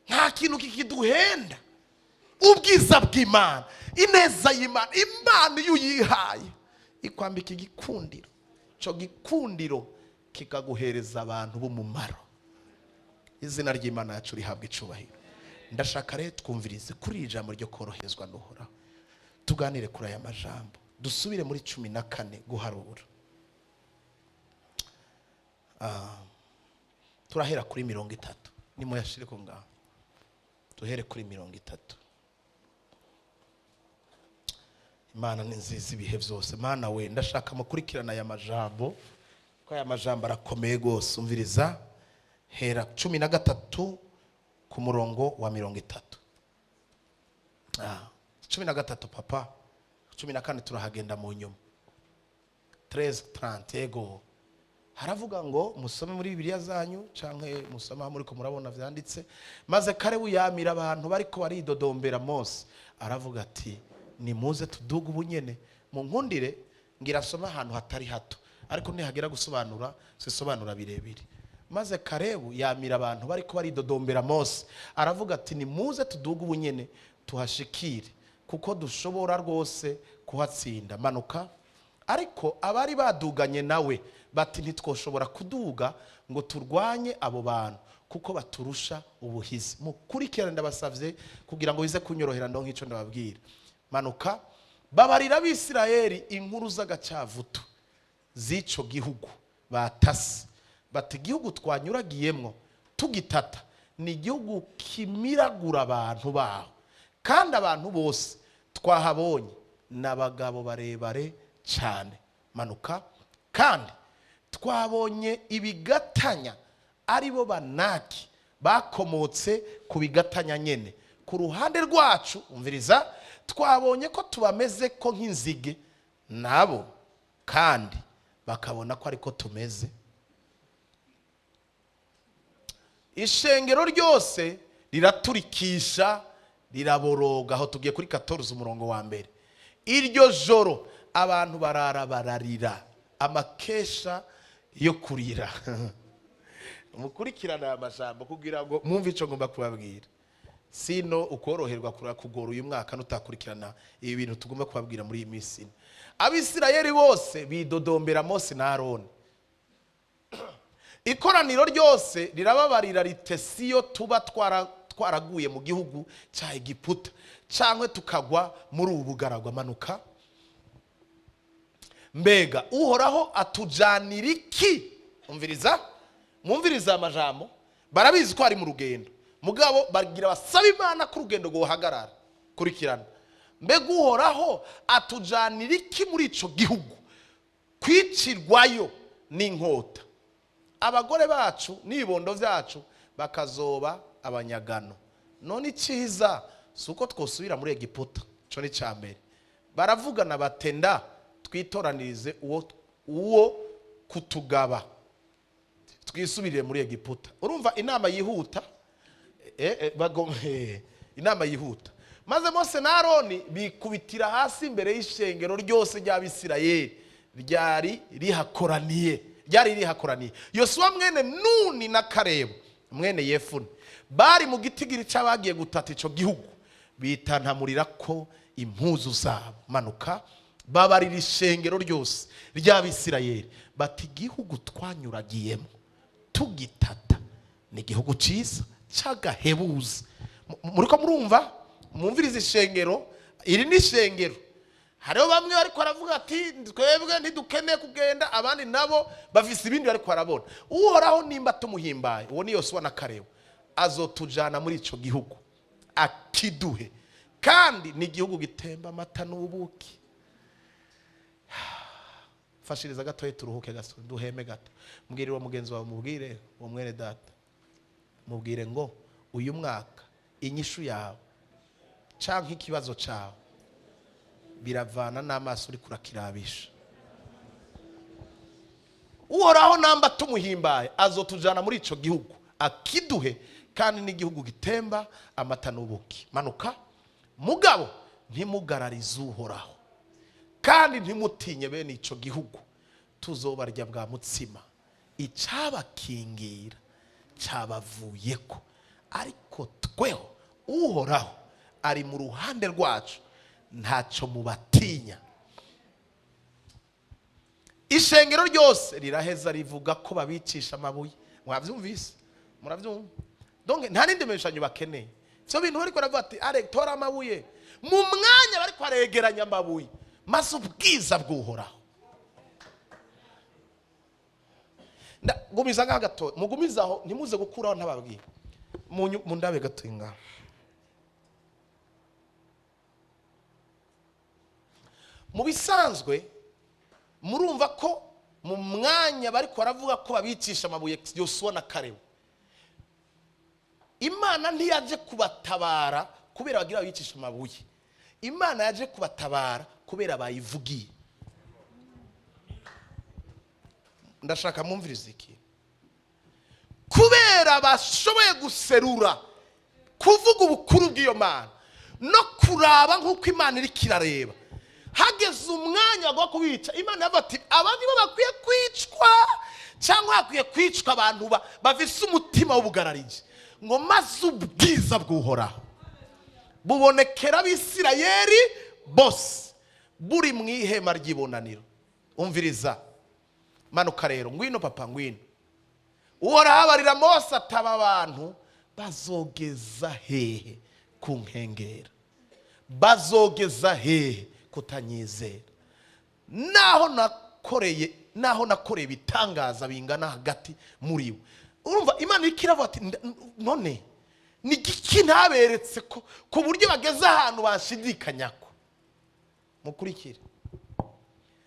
Nta kintu kikiduhenda. Ubwiza bw'Imana, ineza y'Imana, Imana iyo uyihaye ikwambika igikundiro. Ico gikundiro kikaguhereza abantu b'umumaro. Izina ry'Imana yacu rihabwa icubahiro. Ndashaka rero twumvirize kuri iri jambo ryo koroherezwa n'Uhoraho, tuganire kuri aya majambo. Dusubire muri 14 guharura. Turahera kuri 30. Nimuyashire ko ngaho, duhere kuri 30. Imana ni nziza ibihe byose. Mana we, ndashaka mukurikirana aya majambo, ko aya majambo arakomeye rwose. Umviriza, hera 13 ku murongo wa 30. 13 papa, 14 turahagenda mu nyuma. 13:30. Yego, haravuga ngo musome muri Bibiliya zanyu canke musome aho muriko murabona vyanditse. Maze Kalebu yamira abantu bariko baridodombera Mose, aravuga ati nimuze tuduge ubunyene. Munkundire ngira asome ahantu hatari hato, ariko nihagera gusobanura sisobanura birebire. Maze Kalebu yamira abantu bariko baridodombera Mose, aravuga ati nimuze tuduge ubunyene tuhashikire, kuko dushobora rwose kuhatsinda. Manuka. Ariko abari baduganye nawe bati ntitwoshobora kuduga ngo turwanye abo bantu, Kuko baturusha ubuhizi. Mukurikirane, ndabasavye, kugira ngo bize kunyorohera ndonke ico ndababwira. Manuka. Babarira Abisirayeli inkuru z'agacavutu z'ico gihugu batase, bati: "Igihugu twanyuragiyemwo tugitata ni igihugu kimiragura abantu baho, kandi abantu bose twahabonye ni abagabo barebare cyane." Manuka. "Kandi twabonye ibigatanya, aribo Banaki bakomotse ku bigatanya nyene. Ku ruhande rwacu," umviriza, "twabonye ko tubameze ko nk'inzige, nabo kandi bakabona ko ariko tumeze." Ishengero ryose riraturikisha, riraboroga. Aho tugiye kuri 14, umurongo wa mbere. Iryo joro abantu barara bararira amakesha yo kurira. Mukurikirana aya majambo kugira ngo mwumve icyo ngomba kubabwira, sino ukoroherwa kugora uyu mwaka nutakurikirana ibi bintu tugomba kubabwira muri iyi minsi ine. Abisirayeli bose bidodombera Mose na Aroni. Ikoraniro ryose rirababarira rite: "Siyo tuba twaraguye mu gihugu cya Egiputa, cyangwa tukagwa muri ubu bugaragwa." Manuka. "Mbega Uhoraho atujanira iki?" Umviriza, mwumviriza amajambo. Barabizi ko ari mu rugendo, mugabo bagira basaba Imana ko urugendo rwohagarara. Kurikirana. "Mbega Uhoraho atujanira iki muri ico gihugu kwicirwayo n'inkota, abagore bacu n'ibibondo byacu bakazoba abanyagano? None icyiza si uko twosubira muri Egiputa?" Icyo ni icya mbere. Baravugana batenda: "Twitoranirize uwo kutugaba, twisubirire muri Egiputa." Urumva inama yihuta, inama yihuta. Maze Mose na Aroni bikubitira hasi imbere y'ishengero ryose ry'Abisirayeli ryari rihakoraniye, ryari rihakoraniye. Yosuwa mwene Nuni na Karebu mwene Yefune bari mu gitigiri cy'abagiye gutata ico gihugu, bitantamurira ko impuzu zabo. Manuka. Babarira ishengero ryose ry'Abisirayeli bati: "Igihugu twanyuragiyemo tugitata ni igihugu cyiza cy'agahebuza." Muriko murumva? Mwumvirize ishengero, iri ni ishengero. Hariho bamwe bariko baravuga ati: "Twebwe ntidukeneye kugenda." Abandi nabo bafise ibindi bariko barabona. "Uhoraho nimba tumuhimbaye," uwo ni Yosuwa na Karebu, "azotujana muri ico gihugu akiduhe, kandi ni igihugu gitemba amata n'ubuki." Fashiriza gatoya, turuhuke gato, duheme gato. Mbwira uwo mugenzi wawe, mubwire uwo mwene data, mubwire ngo uyu mwaka inyishu yawe canke ikibazo cawe biravana n'amaso uri kurakirabisha. "Uhoraho namba tumuhimbaye, azotujana muri ico gihugu akiduhe, kandi n'igihugu gitemba amata n'ubuki." Manuka. "Mugabo ntimugararize Uhoraho, kandi ntimutinye bene ico gihugu. Tuzobarya bwa mutsima. Icabakingira cabavuyeko, ariko tweho Uhoraho ari mu ruhande rwacu, ntacyo mubatinya." Ishengero ryose riraheza rivuga ko babicisha amabuye. Mwabyumvise? Murabyumva? Donc nta n'indi mishushanyo bakeneye. Ivyo bintu bariko baravuga ati: "Are tora amabuye." Mu mwanya bariko baregeranya amabuye, maze ubwiza bw'Uhoraho. Gumiza ngaha gato, mugumize aho, ntimuze gukuraho ntababwira. Mundabe gato ngaha. Mu bisanzwe murumva ko mu mwanya bariko baravuga ko babicisha amabuye Yosuwa na Karebu, Imana ntiyaje kubatabara kubera bagira babicisha amabuye. Imana yaje kubatabara kubera bayivugiye. Ndashaka mwumvirize iki: kubera bashoboye guserura, kuvuga ubukuru bw'iyo Mana no kuraba nk'uko Imana iri kirareba, hageze umwanya wo kubica, Imana yavuga ati: "Aba nibo bakwiye kwicwa, cyangwa hakwiye kwicwa abantu bafise umutima w'ubugarariji." Ngo maze ubwiza bw'Uhoraho bubonekera Abisirayeli bose buri mu ihema ry'ibonaniro. Umviriza. Manuka rero. Ngwino papa, ngwino. Uhoraho abarira Mose ataba abantu bazogeza hehe ku nkengera, bazogeza hehe kutanyizera, naho nakoreye ibitangaza bingana hagati muri bo? Urumva Imana iriko iravuga ati: "None ni igiki ntaberetse ko ku buryo bageze ahantu bashidikanyako?" Mukurikire: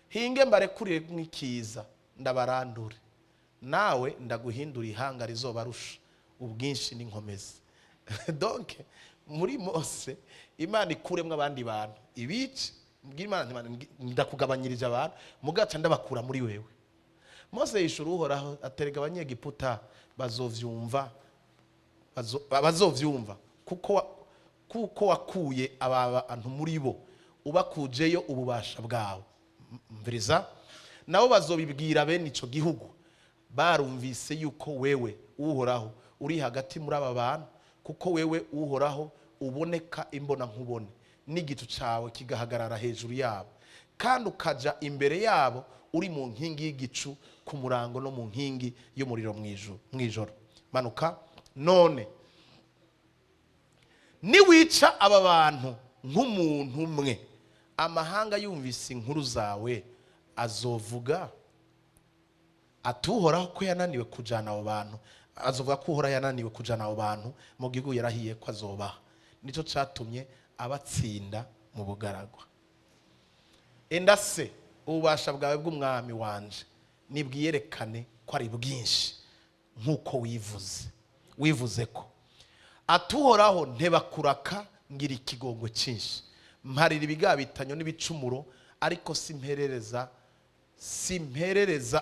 "Hinge mbarekurire nk'ikiza, ndabarandure, nawe ndaguhindura ihanga rizobarusha ubwinshi n'inkomezi." Donc muri Mose Imana ikuremwo abandi bantu ibice. Mbwira Imana nti: "Imana, ndakugabanyirije abantu, mugaca ndabakura muri wewe." Mose yishura Uhoraho aterega: "Abanyegiputa bazovyumva, bazovyumva kuko wakuye aba bantu muri bo ubakujeyo ububasha bwawe. Mviriza, nabo bazobibwira bene ico gihugu barumvise yuko wewe Uhoraho uri hagati muri aba bantu, kuko wewe Uhoraho uboneka imbona nkubone, n'igicu cawe kigahagarara hejuru yabo, kandi ukaja imbere yabo uri mu nkingi y'igicu ku murango no mu nkingi y'umuriro mw'ijoro." Manuka: "None niwica aba bantu nk'umuntu umwe, amahanga yumvise inkuru zawe azovuga ati: 'Uhoraho ko yananiwe kujana abo bantu?' Azovuga ko Uhoraho yananiwe kujana abo bantu mu gihugu yarahiye ko azobaha, nicyo catumye abatsinda mu bugaragwa. Enda se ububasha bwawe bw'umwami wanje nibwiyerekane ko ari bwinshi nk'uko wivuze ko." Atuhoraho ntebakuraka, ngira ikigongo cyinshi, mparira ibigabitanyo n'ibicumuro, ariko simperereza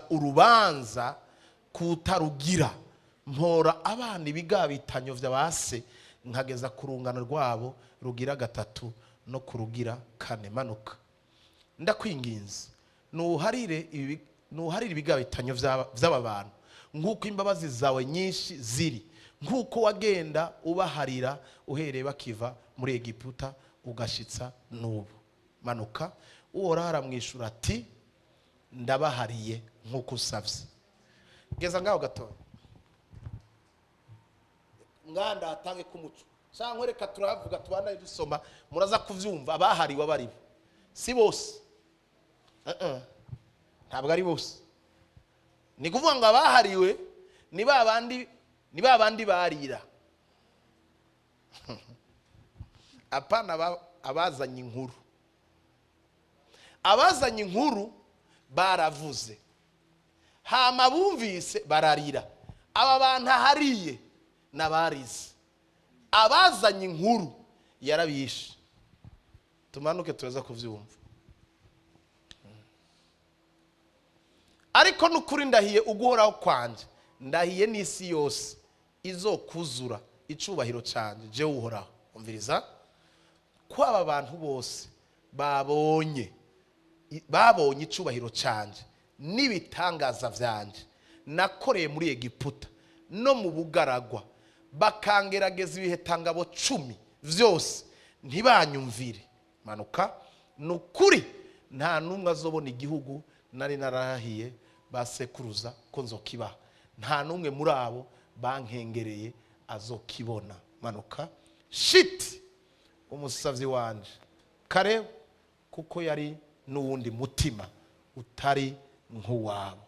urubanza kutarugira. Mpora abana ibigabitanyo vya base nkageza ku rungano rwabo rugira gatatu no kurugira kane. Manuka: "Ndakwinginze, nuharire ibigabitanyo vy'aba bantu nk'uko imbabazi zawe nyinshi ziri, nk'uko wagenda ubaharira uhereye bakiva muri Egiputa ugashitsa n'ubu." Manuka: Uhoraho aramwishura ati: "Ndabahariye nk'uko usavye." Geza ngaho gatoya, nganda hatange k'umuco cyangwa reka turahavuga, tubandanye dusoma, muraza kuvyumva. Abahariwe abaribo si bose. Ntabwo ari bose. Ni kuvuga ngo abahariwe ni ba bandi barira, apana abazanye inkuru. Abazanye inkuru baravuze, hama bumvise bararira. Aba bantu ahariye n'abarize, abazanye inkuru yarabishe. Tumanuke, turaza kuvyumva. "Ariko n'ukuri ndahiye uguhoraho kwanje, ndahiye n'isi yose izokuzura icubahiro canje jewe Uhoraho." Umviriza: "Ko aba bantu bose babonye icubahiro canje n'ibitangaza vyanje nakoreye muri Egiputa no mu bugaragwa, bakangerageza ibihetangabo 10 vyose ntibanyumvire." Manuka: "Ni ukuri nta n'umwe azobona igihugu nari narahiye basekuruza ko nzokibaha. Nta n'umwe muri abo bankengereye azokibona." Manuka: "Shiti umusavyi wanje Kare, kuko yari n'uwundi mutima utari nk'uwabo,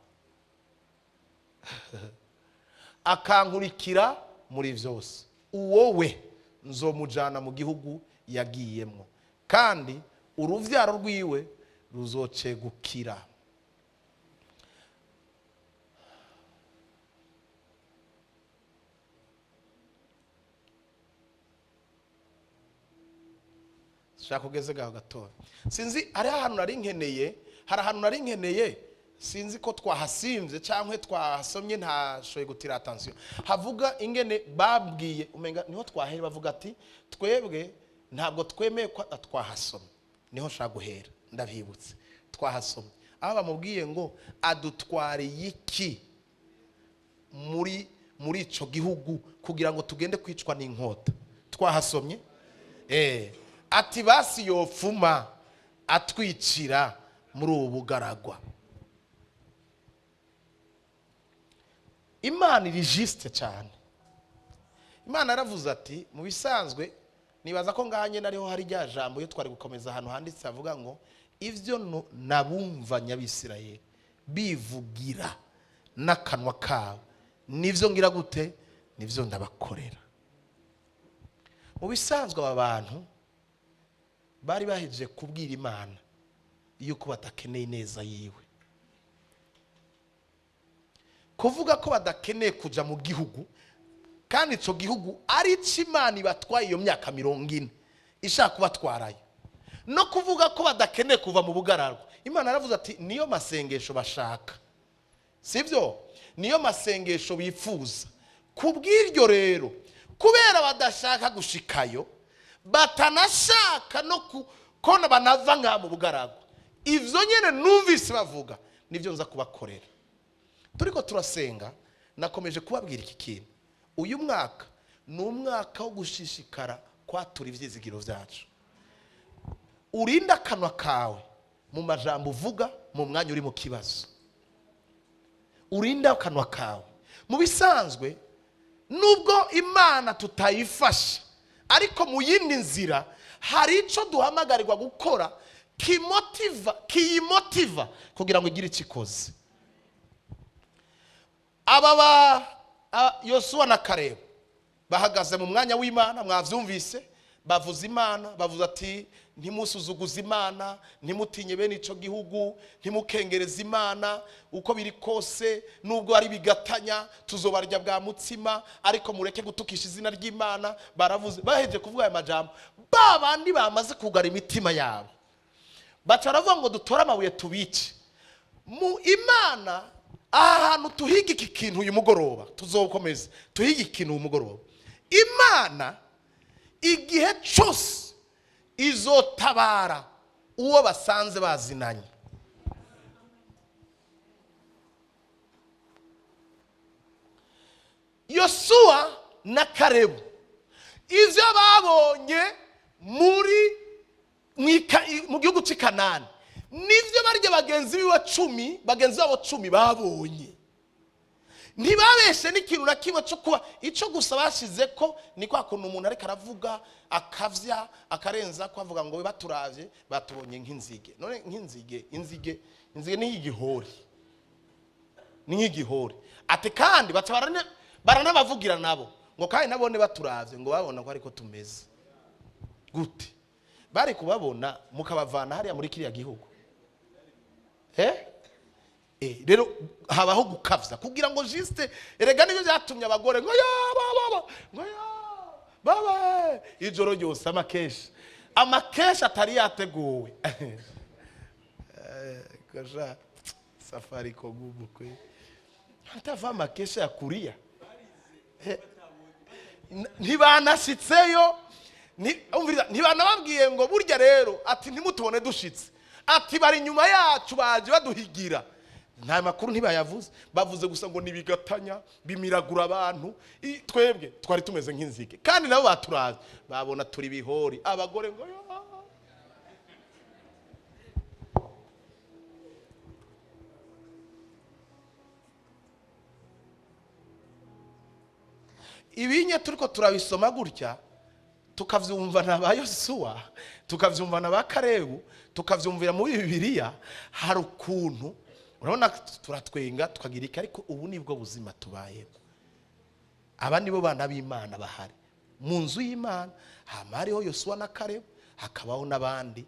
akankurikira muri vyose, uwo we nzomujana mu gihugu yagiyemwo, kandi uruvyaro rwiwe ruzocegukira." Shaka ugeze gaho gatoya. Sinzi, hariho ahantu nari nkeneye, hari ahantu nari nkeneye, sinzi ko twahasimvye cyangwa twahasomye ntashoboye gutira attention. Havuga ingene babwiye, umenga niho twahera, bavuga ati: "Twebwe ntabwo twemeye ko twahasomye." Niho nshaka guhera, ndabibutse. Twahasomye aho bamubwiye ngo: "Adutwariye iki muri ico gihugu kugira ngo tugende kwicwa n'inkota?" Twahasomye. Ati: "Basi yofuma atwicira muri ubu bugaragwa." Imana iri juste cyane. Imana yaravuze ati mu bisanzwe nibaza ko ngaha nyine ariho hari rya jambo, iyo twari gukomeza ahantu handitse havuga ngo ibyo nabumva nyabisirayeli bivugira n'akanwa kabo, nibyo ngira gute, nibyo ndabakorera. Mu bisanzwe aba bantu bari bahejeje kubwira Imana yuko badakeneye ineza yiwe, kuvuga ko badakeneye kuja mu gihugu, kandi ico gihugu ari Imana ibatwaye iyo myaka 40 ishaka kubatwarayo, no kuvuga ko badakeneye kuva mu bugararwa. Imana yaravuze ati niyo masengesho bashaka, sibyo? Niyo masengesho bifuza. Kubw'iryo rero, kubera badashaka gushikayo, batanashaka no kona banava nka mu bugaragwa, ivyo nyene numvise bavuga nivyo nza kubakorera. Turiko turasenga, nakomeje kubabwira iki kintu. Uyu mwaka ni umwaka wo gushishikara kwatura ivyizigiro vyacu. Urinda akanwa kawe mu majambo uvuga mu mwanya uri mu kibazo. Urinda akanwa kawe. Mu bisanzwe nubwo Imana tutayifasha, ariko mu yindi nzira hari ico duhamagarirwa gukora kiyimotiva kugira ngo igire icikoze. Aba ba Yosuwa na Kalebu bahagaze mu mwanya w'Imana, mwavyumvise, bavuze Imana, bavuze ati ntimusuzuguze Imana, ntimutinye bene ico gihugu, ntimukengereze Imana, uko biri kose nubwo ari bigatanya tuzobarya bwa mutsima, ariko mureke gutukisha izina ry'Imana. Baravuze, baheje kuvuga aya majambo, ba bandi bamaze kugara imitima yabo baca baravuga ngo dutore amabuye tubice. Mu Imana aha hantu tuhiga iki kintu uyu mugoroba, tuzokomeza tuhiga ikintu uyu mugoroba. Imana igihe cyose izotabara uwo basanze bazinanye. Yosuwa na Kalebu ivyo babonye mu gihugu cy'i Kanani nivyo barya bagenzi biwe 10, bagenzi babo 10 babonye. Ntibabeshe n'ikintu na kimwe cyo kuba ico gusa bashize ko ni kwa kuntu umuntu ariko aravuga akavya akarenza ko avuga ngo baturavye batubonye nk'inzige. None nk'inzige, inzige, inzige ni nk'igihori, ni nk'igihori. Ati kandi baca baranabavugira nabo ngo kandi nabone baturavye ngo babona ko ariko tumeze gute. Bari kubabona mukabavana hariya muri kiriya gihugu. Rero habaho gukavya kugira ngo juste erega nibyo byatumye abagore ngo ya baba ngo ya baba ijoro ryose amakesha, amakesha atari yateguwe. Koja safari ko gubukwe hatava amakesha ya kuria ntibanashitseyo, ntibanababwiye ngo burya rero ati ntimutubone dushitse, ati bari inyuma yacu baje baduhigira. Nta makuru ntibayavuze, bavuze gusa ngo nibigatanya bimiragura abantu. Twebwe twari tumeze nk'inzige kandi nabo baturaze babona turi bihori. Abagore ngo yo. Ibinye turiko turabisoma gutya tukavyumva na ba Yosuwa, tukavyumva na ba Kalebu, tukavyumvira muri Bibiliya, hari ukuntu urabona turatwenga tukagira iki, ariko ubu nibwo buzima tubayemo. Aba nibo bana b'Imana bahari mu nzu y'Imana. Hama hariho Yosuwa na Kalebu, hakabaho n'abandi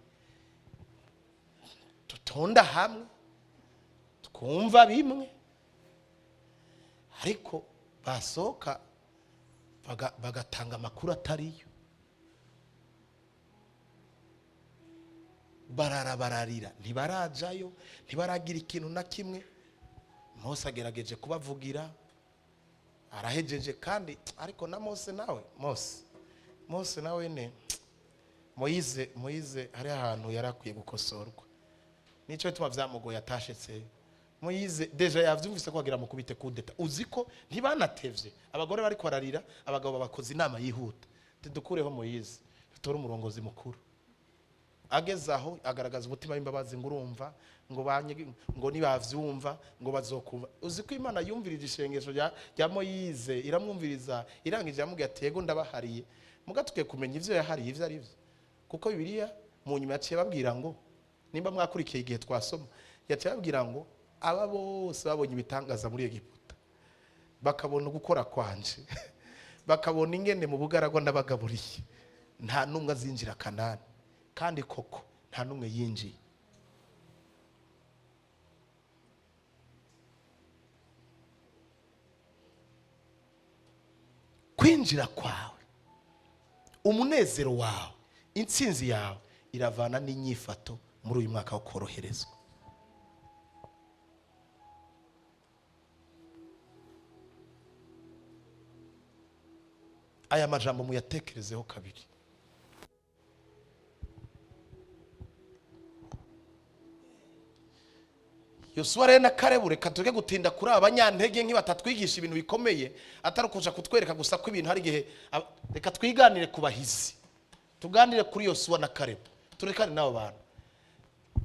tutonda hamwe twumva bimwe, ariko basohoka bagatanga amakuru atariyo. Barara bararira, ntibarajayo, ntibaragira ikintu na kimwe. Mose agerageje kubavugira, arahejeje kandi, ariko na Mose nawe, Mose nawe ne Moyize hari ahantu yarakwiye gukosorwa. Nico bituma vyamugoye atashetse. Moyize deja yavyumvise ko agira mukubite kudeta. Uziko ntibanatevye, abagore bari kwararira, abagabo babakoze inama yihuta. Tudukureho Moyize, tutore umurongozi mukuru. Ageze aho agaragaza umutima w'imbabazi, ngo urumva ngo banye, ngo nibavyumva ngo bazokumva. Uzi ko Imana yumvirije ishengesho rya Moyize, iramwumviriza, irangije yamubwiye ati yego ndabahariye. Muga tugiye kumenya ivyo yahariye ivyo ari byo, kuko Bibiliya mu nyuma yaciye babwira ngo, nimba mwakurikiye igihe twasoma, yaciye babwira ngo aba bose babonye ibitangaza muri Egiputa, bakabona gukora kwanje, bakabona ingene mu bugaragwa n'abagaburiye, nta n'umwe azinjira Kanani. Kandi koko nta n'umwe yinjiye. Kwinjira kwawe, umunezero wawe, intsinzi yawe iravana n'inyifato muri uyu mwaka wo koroherezwa. Aya majambo muyatekerezeho kabiri. Yosuwa rero na Kalebu, reka tureke gutinda kuri aba banyantege nke batatwigisha ibintu bikomeye, atari ukuja kutwereka gusa ko ibintu hari igihe reka twiganire ku bahizi, tuganire kuri Yosuwa na Kalebu, turekane n'abo bantu,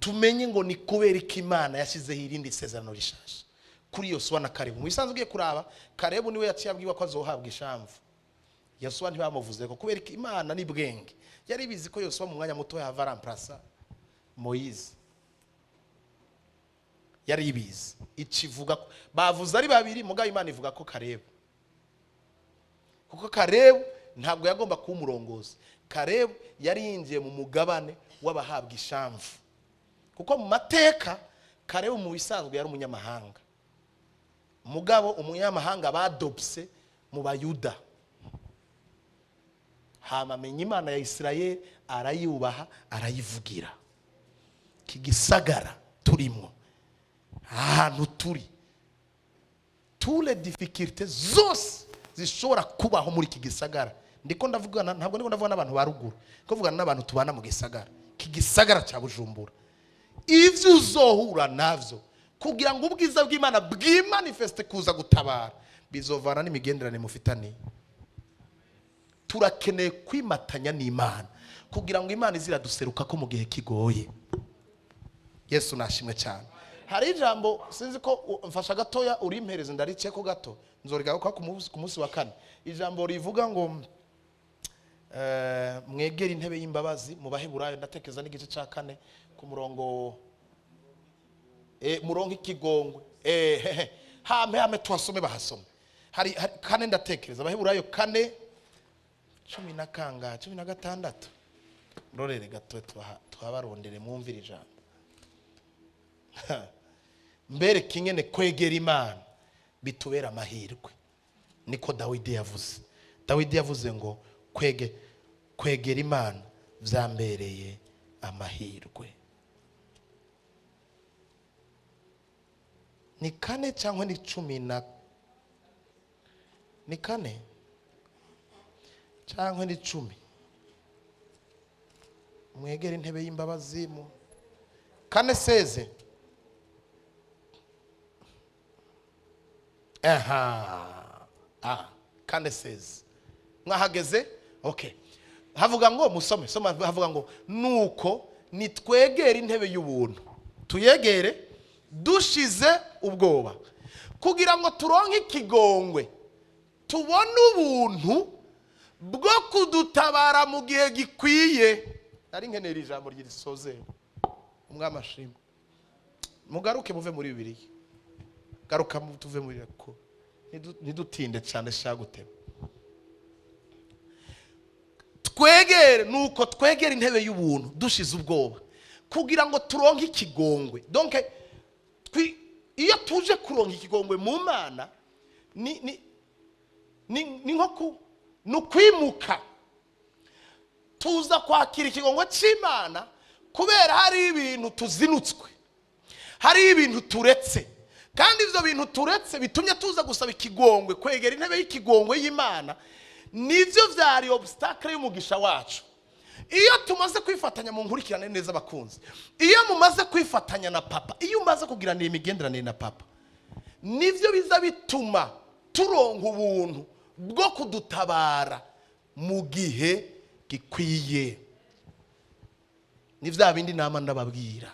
tumenye ngo ni kubera iki Imana yashyizeho irindi sezerano rishasha kuri Yosuwa na Kalebu. Mu bisanzwe ugiye kuraba, Kalebu niwe yaciye abwirwa ko azohabwa ishamvu, Yosuwa ntibamuvuze ko, kubera ko Imana ni bwenge, yari bizi ko Yosuwa mu mwanya muto yava aramplasa Moyize, yari ibizi. Ikivuga ko bavuze ari babiri, mugabo Imana ivuga ko Kalebu, kuko Kalebu ntabwo yagomba kuba umurongozi. Kalebu yari yinjiye mu mugabane w'abahabwa ishamvu, kuko mu mateka Kalebu mu bisanzwe yari umunyamahanga, mugabo umunyamahanga badopse mu Bayuda. Hama amenya Imana ya Isirayeli, arayubaha, arayivugira. Iki gisagara turimo, ahantu turi, tous les difficultés zose zishobora kubaho muri iki gisagara, ndiko ndavugana, ntabwo ndiko ndavugana n'abantu ba ruguru, ndiko ndavugana n'abantu tubana mu gisagara, iki gisagara cya Bujumbura. Ivyo uzohura navyo kugira ngo ubwiza bw'Imana bwimanifeste kuza gutabara, bizovana n'imigenderanire mufitaniye. Turakeneye kwimatanya n'Imana kugira ngo Imana iziraduseruka ko mu gihe kigoye. Yesu nashimwe cyane. Hari ijambo sinzi ko mfasha gatoya urimpereze ndarice ko gato, nzorigaruka ku munsi wa kane. Ijambo rivuga ngo mwegere intebe y'imbabazi mu Baheburayo, ndatekereza n'igice cya 4 ku murongo murongo ikigongwe. Hame hame tuhasome bahasome. Hari 4 ndatekereza Abaheburayo 4 cumi na kangahe, 16. Rorere gato tuhabarondere mwumvire ijambo. Mbere kingene kwegera Imana bitubera amahirwe. Niko Dawidi yavuze. Dawidi yavuze ngo kwegera Imana vyambereye amahirwe. Ni 4 cyangwa ni 10 na ni 4 cyangwa ni 10. Mwegere intebe y'imbabazi mu 4:16. Aha. 4:16. Mwahageze? Okay. Havuga ngo musome, soma, havuga ngo nuko nitwegere intebe y'ubuntu, tuyegere dushize ubwoba, kugira ngo turonke ikigongwe, tubone ubuntu bwo kudutabara mu gihe gikwiye. Nari nkenera ijambo ryirisoze. Umwami ashimwe. Mugaruke muve muri Bibiliya. Garuka tuve muri ko ntidutinde cyane sha gutema. Twegere nuko twegere intebe y'ubuntu dushize ubwoba, kugira ngo turonke ikigongwe. Donc iyo tuje kuronka ikigongwe mu Mana ni ni ni nko nukwimuka. Tuza kwakira ikigongwe cy'Imana kubera hari ibintu tuzinutswe, hari ibintu turetse, kandi ivyo bintu turetse bitumye tuza gusaba ikigongwe, kwegera intebe y'ikigongwe y'Imana, nivyo vyari obstacle y'umugisha wacu. Iyo tumaze kwifatanya mu nkurikirane neza abakunzi, iyo mumaze kwifatanya na papa, iyo umaze kugiranira imigenderanire na papa, nivyo biza bituma turonka ubuntu bwo kudutabara mu gihe gikwiye. Ni bya bindi nama ndababwira: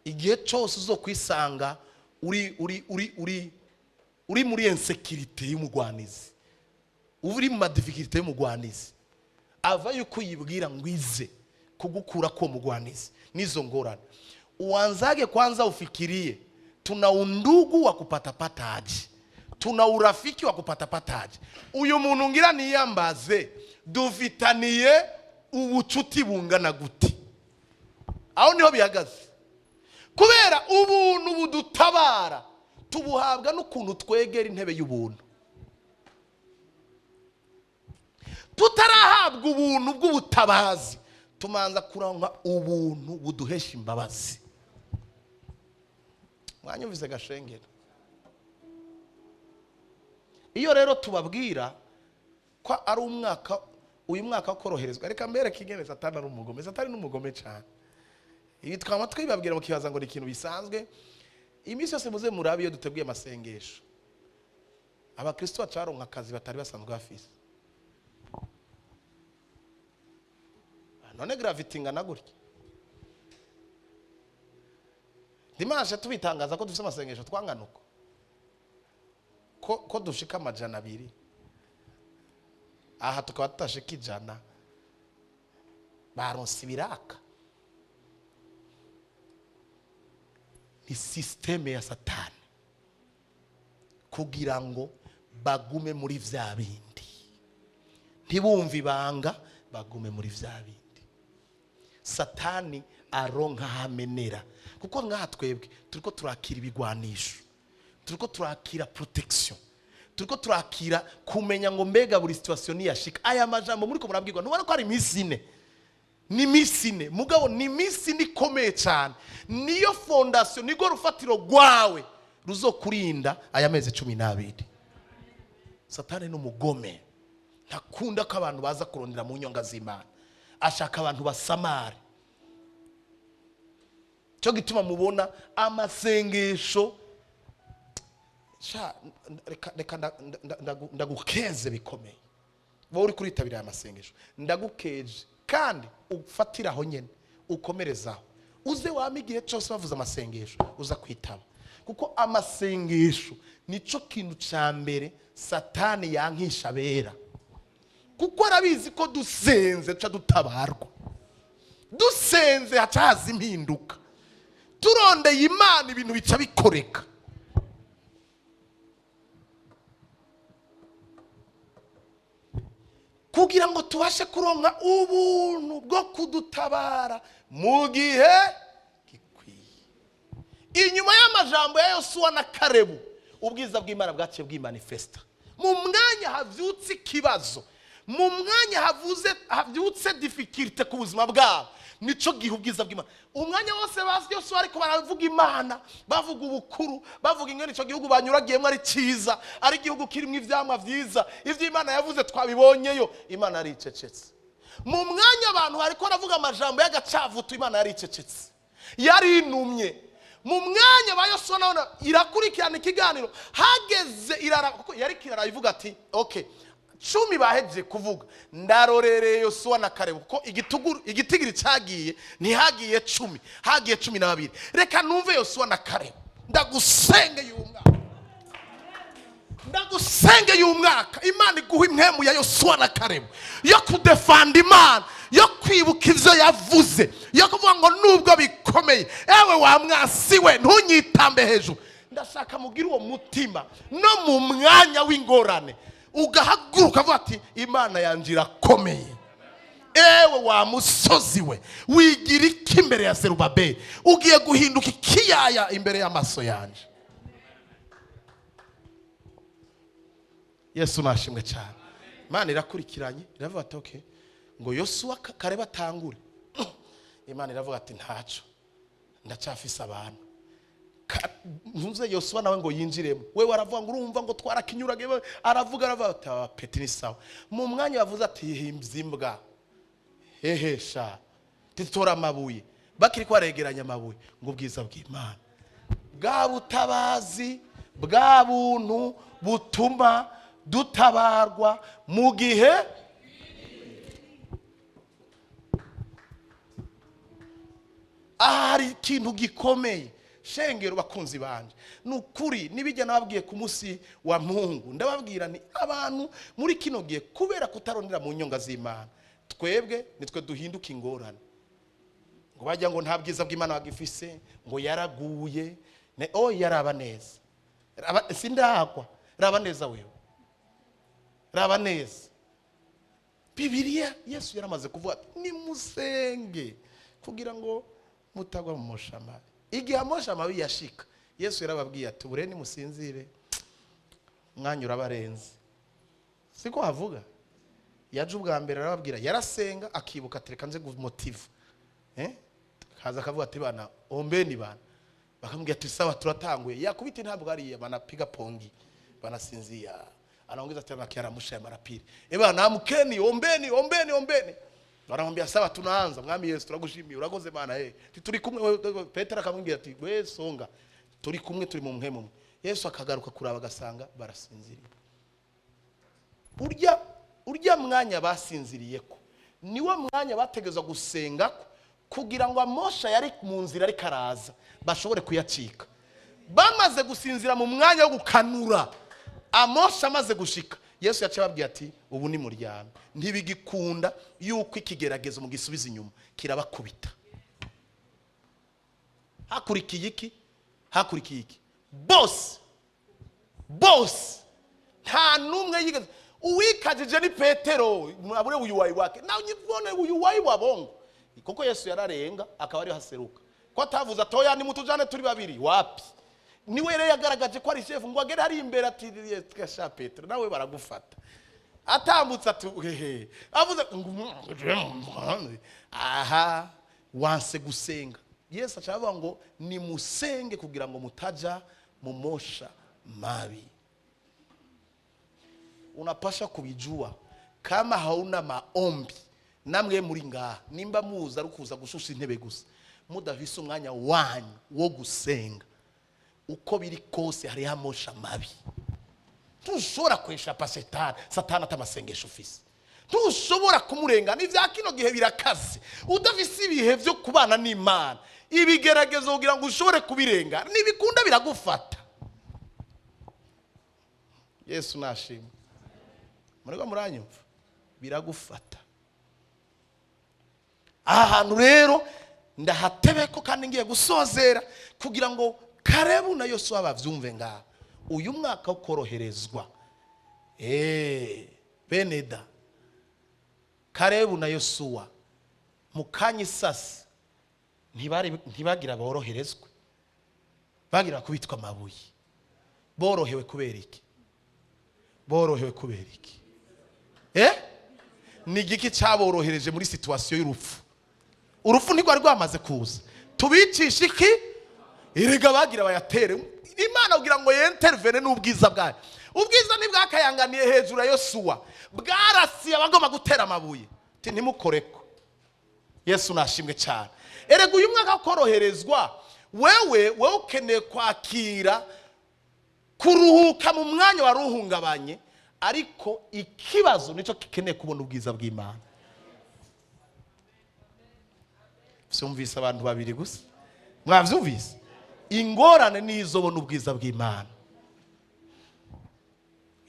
igihe cyose uzo kwisanga uri muri insécurité y'umugwanizi, uri mu ma difficultés y'umugwanizi, ava yuko uyibwira ngo ize kugukura ko mugwanizi n'izo ngorane, uanzage kwanza ufikirie, tuna undugu wa kupatapata aje, tuna urafiki wa kupatapata aje? Uyu muntu ngira niyambaze, dufitaniye ubucuti bungana gute? Aho niho bihagaze, kubera ubuntu budutabara tubuhabwa n'ukuntu twegera intebe y'ubuntu. Tutarahabwa ubuntu bw'ubutabazi, tumanza kuronka ubuntu buduhesha imbabazi. Mwanyumvise gashengero? Iyo rero tubabwira ko ari umwaka, uyu mwaka wo koroherezwa, reka mbereke ingene Satani ari umugome. Satani ni umugome cyane. Ibi twaba twibabwira mukibaza ngo ni ikintu bisanzwe. Iminsi yose muze murabe, iyo duteguye amasengesho, abakristo bacaronka akazi batari basanzwe bafise. None gravity ingana gutya, dimanche tubitangaza ko dufite amasengesho, twangana uko, ko dushika 200 aha, tukaba tutashika 100, baronse ibiraka. Ni système ya Satani kugira ngo bagume muri vya bindi, ntibumve ibanga, bagume muri vya bindi. Satani aronka hamenera, kuko ngaha twebwe turiko turakira ibigwanisho, turiko turakira protection, turiko turakira kumenya ngo mbega buri situation niyashika. Aya majambo muriko murabwirwa, ntubona ko ari iminsi 4? Ni iminsi 4, mugabo ni iminsi 4 ikomeye cyane. Niyo fondation, nirwo rufatiro rwawe ruzokurinda aya mezi 12. Satani ni umugome, ntakunda ko abantu baza kurondera mu nyonga z'Imana. Ashaka abantu basamare. Cyo gituma mubona amasengesho. Sha, reka ndagukeze bikomeye wowe uri kuritabira aya masengesho. Ndagukeje, kandi ufatire aho nyine, ukomerezaho, uze wame igihe cyose bavuze amasengesho uza kwitaba, kuko amasengesho nicyo kintu cya mbere Satani yankisha abera, kuko arabizi ko dusenze duca dutabarwa, dusenze haca haza impinduka, turondeye Imana ibintu bica bikoreka. Kugira ngo tubashe kuronka ubuntu bwo kudutabara mu gihe gikwiye. Inyuma y'amajambo ya Yosuwa na Karebu, ubwiza bw'Imana bwaciye bwimanifesta. Mu mwanya havyutse ikibazo, mu mwanya havyutse difficulté ku buzima bwabo, nico gihe ubwiza bw'Imana. Umwanya wose bazi Yosuwa ariko baravuga Imana, bavuga ubukuru, bavuga ingene ico gihugu banyuragiyemo ari cyiza, ari igihugu kirimo ivyamwa vyiza, ivyo Imana yavuze twabibonyeyo, Imana yaricecetse. Mu mwanya abantu bariko baravuga amajambo y'agacavutu, Imana yaricecetse, yarinumye. Mu mwanya ba Yosuwa nabona irakurikirana ikiganiro, hageze irara, kuko yari kirara ivuga ati: "Okay, 10 bahejeje kuvuga, ndarorereye Yosuwa na Karebu, kuko igitigiri cyagiye ntihagiye 10, hagiye 12. Reka numve Yosuwa na Karebu." Ndagusenge uyu mwaka, ndagusenge uyu mwaka, Imana iguha impwemu ya Yosuwa na Karebu yo kudefanda Imana, yo kwibuka ibyo yavuze, yo kuvuga ngo nubwo bikomeye, ewe wa mwasi we, ntunyitambe hejuru. Ndashaka mugire uwo mutima, no mu mwanya w'ingorane ugahaguruka avuga ati: "Imana yanjye irakomeye. Ewe wa musozi we, wigira iki imbere ya Zerubabeli? Ugiye guhinduka ikiyaya imbere y'amaso yanjye." Yesu nashimwe cyane. Imana irakurikiranye, iravuga ati: "Okay." Ngo Yosuwa kare batangure, Imana iravuga ati: "Ntaco, ndacyafise abantu." Ntuze Yosuwa nawe ngo yinjiremo, we waravuga ngo urumva ngo twarakinyurage. We aravuga ati: "Aba petits ni sawa." Mu mwanya bavuze ati: "Himbye imbwa hehesha, titora amabuye," bakiri ko baregeranya amabuye, ngo ubwiza bw'Imana, bwa butabazi, bwa buntu butuma dutabarwa mu gihe. Hari ikintu gikomeye, shengero bakunzi banje, ni ukuri nibijya nababwiye ku munsi wa Mungu. Ndababwira ni abantu muri kino gihe, kubera kutarondera mu nyonga z'Imana, twebwe nitwe duhinduka ingorane, ngo bajya ngo nta bwiza bw'Imana bagifise, ngo yaraguye. Oh, yaraba neza. Sindagwa, raba neza wewe, raba neza Bibiliya. Yesu yaramaze kuvuga ati: "Nimusenge kugira ngo mutagwa mu mosha mabi." Igihe amosha mabi yashika, Yesu yarababwiye ati: "Bure nimusinzire, umwanya urabarenze." Siko havuga? Yaje ubwa mbere arababwira, yarasenga, akibuka ati: "Reka nze gumotiva." Kaza akavuga ati: "Bana, ombeni bana." Bakamubwira ati: "Sawa, turatanguye." Yakubita ntabwo ariya banapiga pongi, banasinzia. Anaongeza tena kiaramusha ya mara pili: "Bana, amkeni, ombeni, ombeni, ombeni." Wanamwambia: "Sawa, tunaanza. Mwami Yesu, turagushimiye, urakoze Mana." Turi kumwe wewe. Petero akamubwira ati: "We songa, turi kumwe, turi mu mpemu umwe." Yesu akagaruka kuraba, agasanga barasinziriye. Urya mwanya basinziriye ko niwo mwanya bategezwa gusenga ko kugira ngo amosha yari mu nzira ariko araza bashobore kuyacika. Bamaze gusinzira mu mwanya wo gukanura, amosha amaze gushika, Yesu yaciye ababwira ati: "Ubu ni muryame, ntibigikunda yuko ikigeragezo mugisubiza inyuma, kirabakubita." Hakurikiye iki? Hakurikiye iki? Bose, bose, nta n'umwe yigeze. Uwikajije ni Petero, abure uyuwayi wake nawe nyibone uyuwayi wa bongo, kuko Yesu yararenga akaba ariho haseruka, ko atavuze atoya nimutujane turi babiri. Wapi, niwe rero yagaragaje ko ari shefu, ngo agere hari imbere ati: "Sha Petero, nawe baragufata." Atambutse ati: "Hehe." Avuze ngo: "Aha wanse gusenga." Yesu aca avuga ngo: "Nimusenge kugira ngo mutaja mu mosha mabi." Unapasha kubijua kama hauna maombi. Namwe muri ngaha, nimba muza ari kuza gushusha intebe gusa, mudafise umwanya wanyu wo gusenga, uko biri kose hariho amosha mabi. Ntushobora kweshapa Satani, Satani atamasengesho ufise ntushobora kumurengana. Ibya kino gihe birakaze. Udafise ibihe byo kubana n'Imana, ibigeragezo kugira ngo ushobore kubirengana ntibikunda, biragufata. Yesu nashimwe. Muriko muranyumva? Biragufata. Aha hantu rero ndahatebeko, kandi ngiye gusozera kugira ngo Karebu na Yosuwa bavyumve ngaha. Uyu mwaka wo koroherezwa, beneda Karebu na Yosuwa mu kanya isasi ntibagira boroherezwe, bagira kubitwa amabuye. Borohewe kubera iki? Borohewe kubera iki? Ni igiki cyaborohereje muri situation y'urupfu? Urupfu ntirwari rwamaze kuza. Tubicisha iki? Erega bagira bayatere. Imana kugira ngo yentervene n'ubwiza bwayo, ubwiza ntibwakayanganiye hejuru ya Yosuwa, bwarasiye abagomba gutera amabuye. Ati: "Ntimukoreko." Yesu nashimwe cyane. Erega uyu mwaka koroherezwa, wewe ukeneye kwakira kuruhuka mu mwanya wari uhungabanye, ariko ikibazo nicyo gikeneye kubona ubwiza bw'Imana. Vyumvise abantu babiri gusa, mwavyumvise? Ingorane nizo bona ubwiza bw'Imana.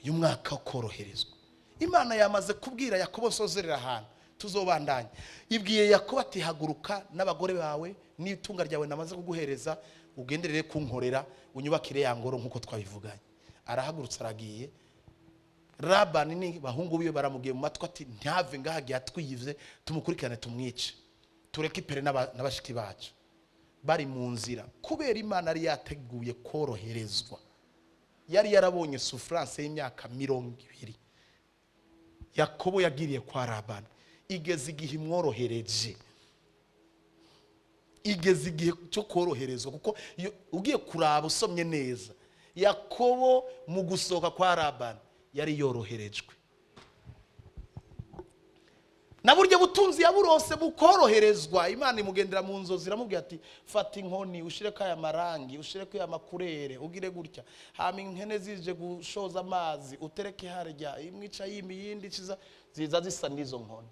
Uyu mwaka wo koroherezwa, Imana yamaze kubwira Yakobo. Nsozerera ahantu, tuzobandanya. Ibwiye Yakobo ati: "Haguruka n'abagore bawe n'itunga ryawe namaze kuguhereza, ugenderere kunkorera, unyubakire ya ngoro nk'uko twabivuganye." Arahagurutse, aragiye. Labani ni bahungu biwe baramubwiye mu matwi ati: "Ntave ngaha agiye atwiyivye, tumukurikirane, tumwice, tureke ipere n'abashiki bacu." Bari mu nzira, kubera Imana yari yateguye koroherezwa, yari yarabonye souffrance y'imyaka 20 Yakobo yagiriye kwa Labani, igeze igihe imworohereje, igeze igihe cyo koroherezwa. Kuko iyo ugiye kuraba, usomye neza, Yakobo mu gusohoka kwa Labani yari yoroherejwe, na buryo butunzi yaburose bukoroherezwa. Imana imugendera mu nzozi, iramubwira ati: "Fata inkoni, ushireko aya marangi, ushireko aya makurere, ugire gutya, hama inkene zije gushoza amazi utereke harya, imwe ica yima iyindi ikiza, ziza zisa n'izo nkoni."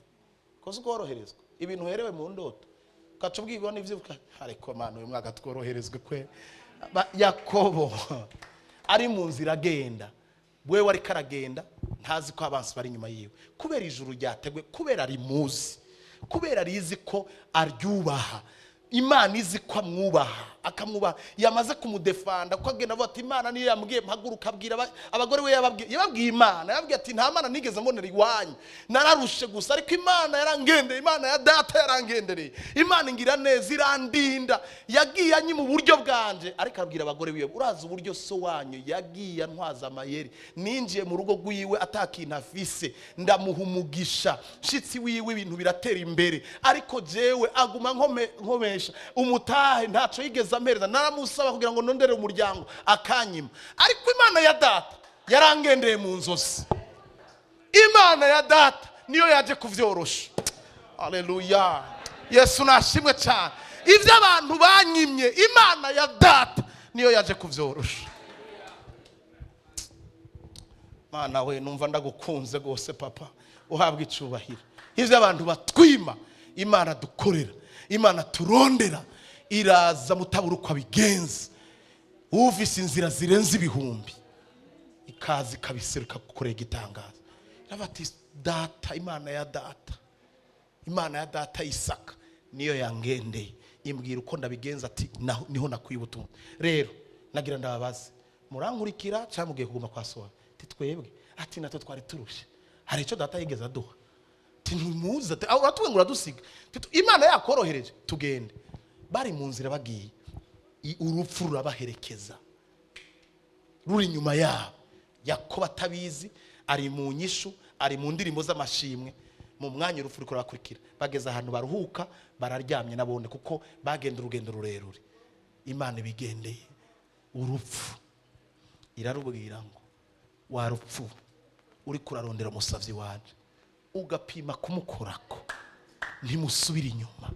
Koze ukoroherezwa ibintu uherewe mu ndoto. Ugaca ubwirwa n'ivyo ariko Mana, uyu mwaka tworoherezwe kwe. Yakobo ari mu nzira agenda, wewe ariko aragenda ntazi ko abansi bari inyuma yiwe, kubera ijuru ryategwe, kubera rimuzi, kubera rizi ko aryubaha, Imana izi ko amwubaha, akamwubaha, yamaze kumudefanda ko agenda avuga ati: "Imana niyo yambwiye mpaguruka." Abwira abagore we, yababwiye Imana, yababwiye ati: "Nta Mana nigeze mbonera iwanyu, nararushe gusa, ariko Imana yarangendeye, Imana ya data yarangendereye, Imana ingira neza, irandinda, yagiye anyima uburyo bwanje." Ariko abwira abagore biwe: "Urazi uburyo so wanyu yagiye antwaza amayeri, ninjiye mu rugo rwiwe atakintu afise, ndamuha umugisha, nshitsi wiwe ibintu biratera imbere, ariko jewe aguma nkomesha umutahe, ntaco yigeze ampereza. Naramusaba kugira ngo nondere umuryango akanyima, ariko Imana ya data yarangendeye mu nzozi, Imana ya data niyo yaje kuvyorosha." Aleluya, Yesu nashimwe cyane. Ibyo abantu banyimye, Imana ya data niyo yaje kuvyorosha. Mana we, numva ndagukunze rwose papa, uhabwa icubahiro. Ibyo abantu batwima, Imana dukorera, Imana turondera iraza mutabura uko abigenza, ufise inzira zirenze ibihumbi, ikaza ikabiseruka gukorera igitangaza. Iravuga ati: "Data, Imana ya data, Imana ya data Isaka niyo yangendeye, imbwira uko ndabigenza." Ati: "Niho nakwiye ubutumwa." Rero nagira ndababaze: murankurikira cyangwa mugiye kuguma kwa soha? Ati: "Twebwe," ati, "natwe twari turushe, hari icyo data yigeze aduha." Ati: "Ntimuze." Ati: "Uratubwira ngo uradusiga." Ati: "Imana yakorohereje, tugende." Bari mu nzira bagiye, urupfu rurabaherekeza, ruri inyuma yabo. Yakobo atabizi, ari mu nyishu, ari mu ndirimbo z'amashimwe. Mu mwanya urupfu ruriko rurakurikira. Bageze ahantu baruhuka, bararyamye nabone kuko bagenda urugendo rurerure. Imana ibigendeye, urupfu irarubwira ngo: "Wa rupfu, uri kurarondera umusavyi wanje, ugapima kumukorako, ntimusubire inyuma."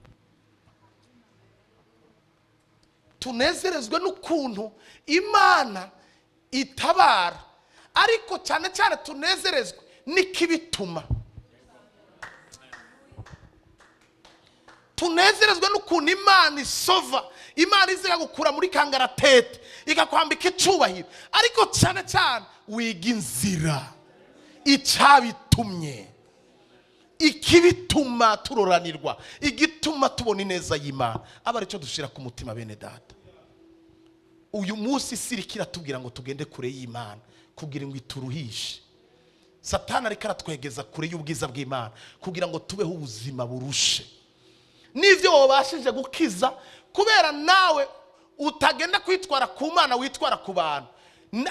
Tunezerezwe n'ukuntu Imana itabara, ariko cyane cyane tunezerezwe n'ikibituma. Tunezerezwe n'ukuntu Imana isova, Imana iza ikagukura muri kangaratete, ikakwambika icubahiro, ariko cyane cyane wiga inzira icyabitumye, ikibituma turoranirwa, igituma tubona ineza y'Imana, aba aricyo dushyira ku mutima. Bene data, uyu munsi isi iriko iratubwira ngo tugende kure y'Imana kugira ngo ituruhishe. Satani ariko aratwegeza kure y'ubwiza bw'Imana kugira ngo tubeho ubuzima burushe. N'ibyo wabashije gukiza, kubera nawe utagenda kwitwara ku Mana, witwara ku bantu,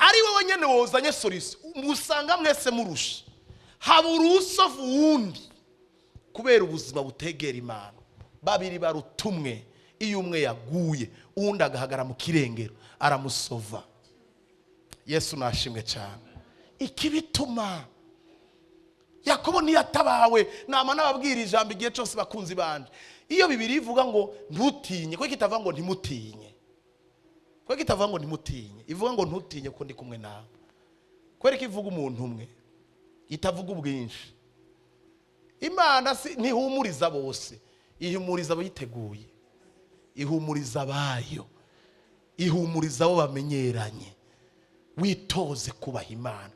ari wowe nyine wozanye solution, musanga mwese murusha, habura usovu wundi kubera ubuzima butegera Imana. Babiri barutumwe, iyo umwe yaguye uwundi agahagara mu kirengero aramusova. Yesu nashimwe cyane. Ikibituma Yakobo ntiyatabawe, nama nababwira ijambo igihe cyose, bakunzi banje: iyo Bibiri ivuga ngo ntutinye, kuko itavuga ngo ntimutinye? Kuko itavuga ngo ntimutinye, ivuga ngo ntutinye kuko ndi kumwe nawe. Kubera ko ivuga umuntu umwe, itavuga ubwinshi. Imana si ntihumuriza bose, ihumuriza abayiteguye, ihumuriza abayo, ihumuriza abo bamenyeranye. Witoze kubaha Imana.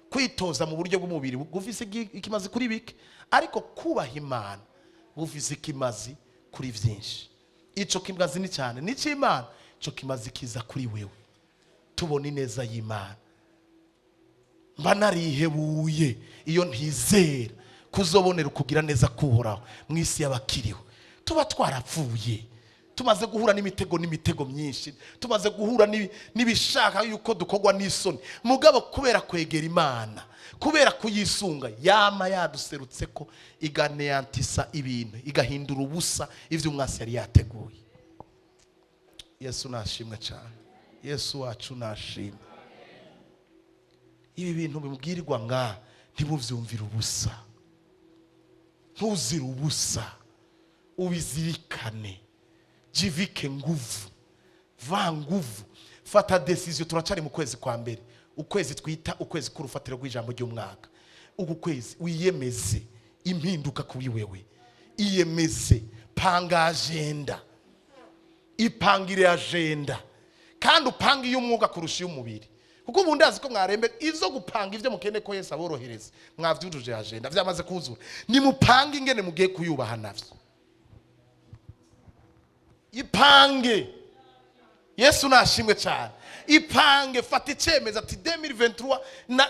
Kwitoza mu buryo bw'umubiri gufise ikimazi kuri bike, ariko kubaha Imana gufise ikimazi kuri byinshi. Ico kimazi ni cyane ni cy'Imana, ico kimazi kiza kuri wewe. Tubona ineza y'Imana. Mba narihebuye iyo ntizera kuzobonera ukugira neza kuhoraho mu isi y'abakiriho. Tuba twarapfuye, tumaze guhura n'imitego, n'imitego myinshi, tumaze guhura n'ibishaka yuko dukorwa n'isoni. Mugabo kubera kwegera Imana, kubera kuyisunga, yama yaduserutse ko iganeyantisa ibintu, igahindura ubusa ibyo umwasi yari yateguye. Yesu nashimwe cyane, Yesu wacu nashimwe. Ibi bintu bibwirwa nga ntimubyumvire ubusa, ntuzire ubusa, ubizirikane. Jivike nguvu, va nguvu, fata décision. Turacari mu kwezi kwa mbere, ukwezi twita ukwezi k'urufatiro rw'ijambo ry'umwaka. Uku kwezi wiyemeze impinduka kuri wewe, iyemeze. Panga agenda, ipangire agenda, kandi upange iy'umwuka kurusha iy'umubiri, kuko ubu ndazi ko mwarembe izo gupanga ibyo mukeneye ko Yesu aborohereza. Mwavyujuje agenda, vyamaze kuzura. Nimupange ingene mugiye kuyubaha navyo. Ipange. Yesu nashimwe cyane. Ipange, fata icyemezo ati 2023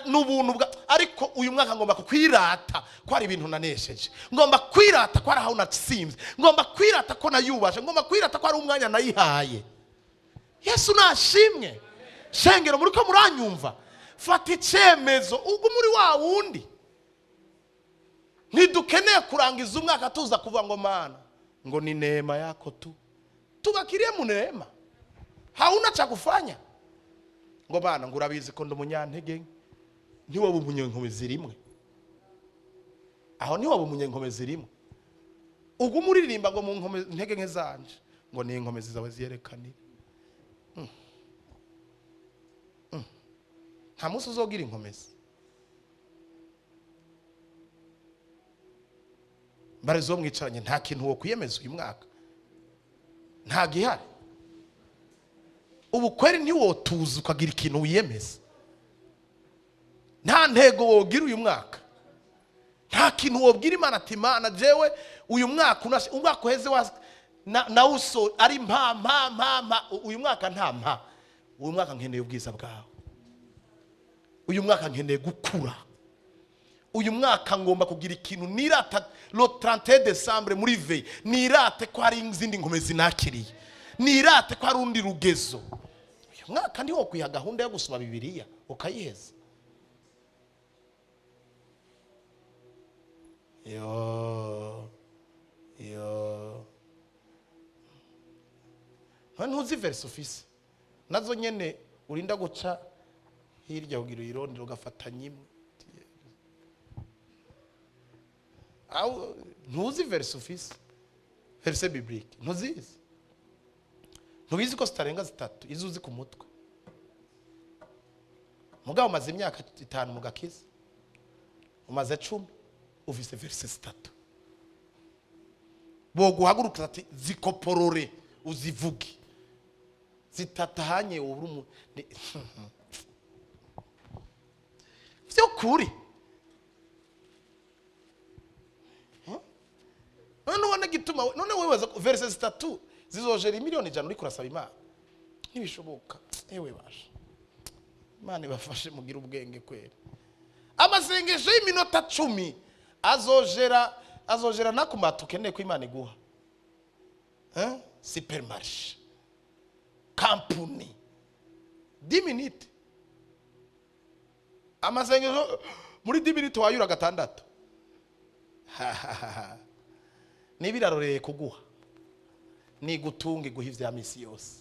n'ubuntu bwa, ariko uyu mwaka ngomba kukwirata ko hari ibintu nanesheje, ngomba kwirata ko hari aho natsinze, ngomba kwirata ko nayubashe, ngomba kwirata ko hari umwanya nayihaye. Yesu nashimwe. Shengero, muri ko muranyumva? Fata icyemezo ubwo muri wa wundi. Ntidukeneye kurangiza umwaka tuza kuvuga ngo "Mana," ngo "ni neema yako tu." Tubakirie mu neema, hauna cha kufanya. Ngo "Bana," ngo "urabizi ko ndi umunyantege." Ntiwoba umunyenkomezi rimwe aho, ntiwoba umunyenkomezi rimwe. Uguma uririmba ngo "Mu ntege nke zanje," ngo "ni inkomezi zawe ziyerekanire." Nta munsi uzogira inkomezi. Mbarizo mwicaranye, nta kintu wo kwiyemeza uyu mwaka? Nta gihari. Ubu kweri ntiwotuza ukagira ikintu wiyemeza? Nta ntego wogira uyu mwaka? Nta kintu wobwira Imana ati "Imana, jewe uyu mwaka umwaka uheze wa nawuso ari mpa mpa mpa mpa, uyu mwaka nta mpa, uyu mwaka nkeneye ubwiza bwawe, uyu mwaka nkeneye gukura, uyu mwaka ngomba kugira ikintu nirata le 31 décembre muri veille, nirate ko hari izindi nkomezi nakiriye, nirate ko hari urundi rugezo"? Uyu mwaka ntiwo kwiha gahunda yo gusoma Bibiliya ukayiheza? Yo yo, none ntuzi verse ufise? Nazo nyene urinda guca hirya kugira uyirondere, ugafatanya imwe. Aho ntuzi verse ufise? Verse biblique ntuzizi? Ntubizi ko zitarenga zitatu izo uzi ku mutwe? Mugabo umaze imyaka 5 mu gakiza, umaze 10, ufise verse zitatu. Boguhaguruka ati "Zikoporore uzivuge zitatahanye," ubura vy'ukuri. None ubona gituma none wibaza ko verse zitatu zizojera 100 000 000 uriko urasaba Imana? Ntibishoboka. Ewe basha, Imana ibafashe mugire ubwenge kwera. Amasengesho y'iminota 10 azojera nakumata ukeneye ko Imana iguha, eh? Supermarché, kampuni, 10 minutes. Amasengesho muri 10 minutes wayura gatandatu. Niba iraroreye kuguha, nigutunge, guha ivya misi yose.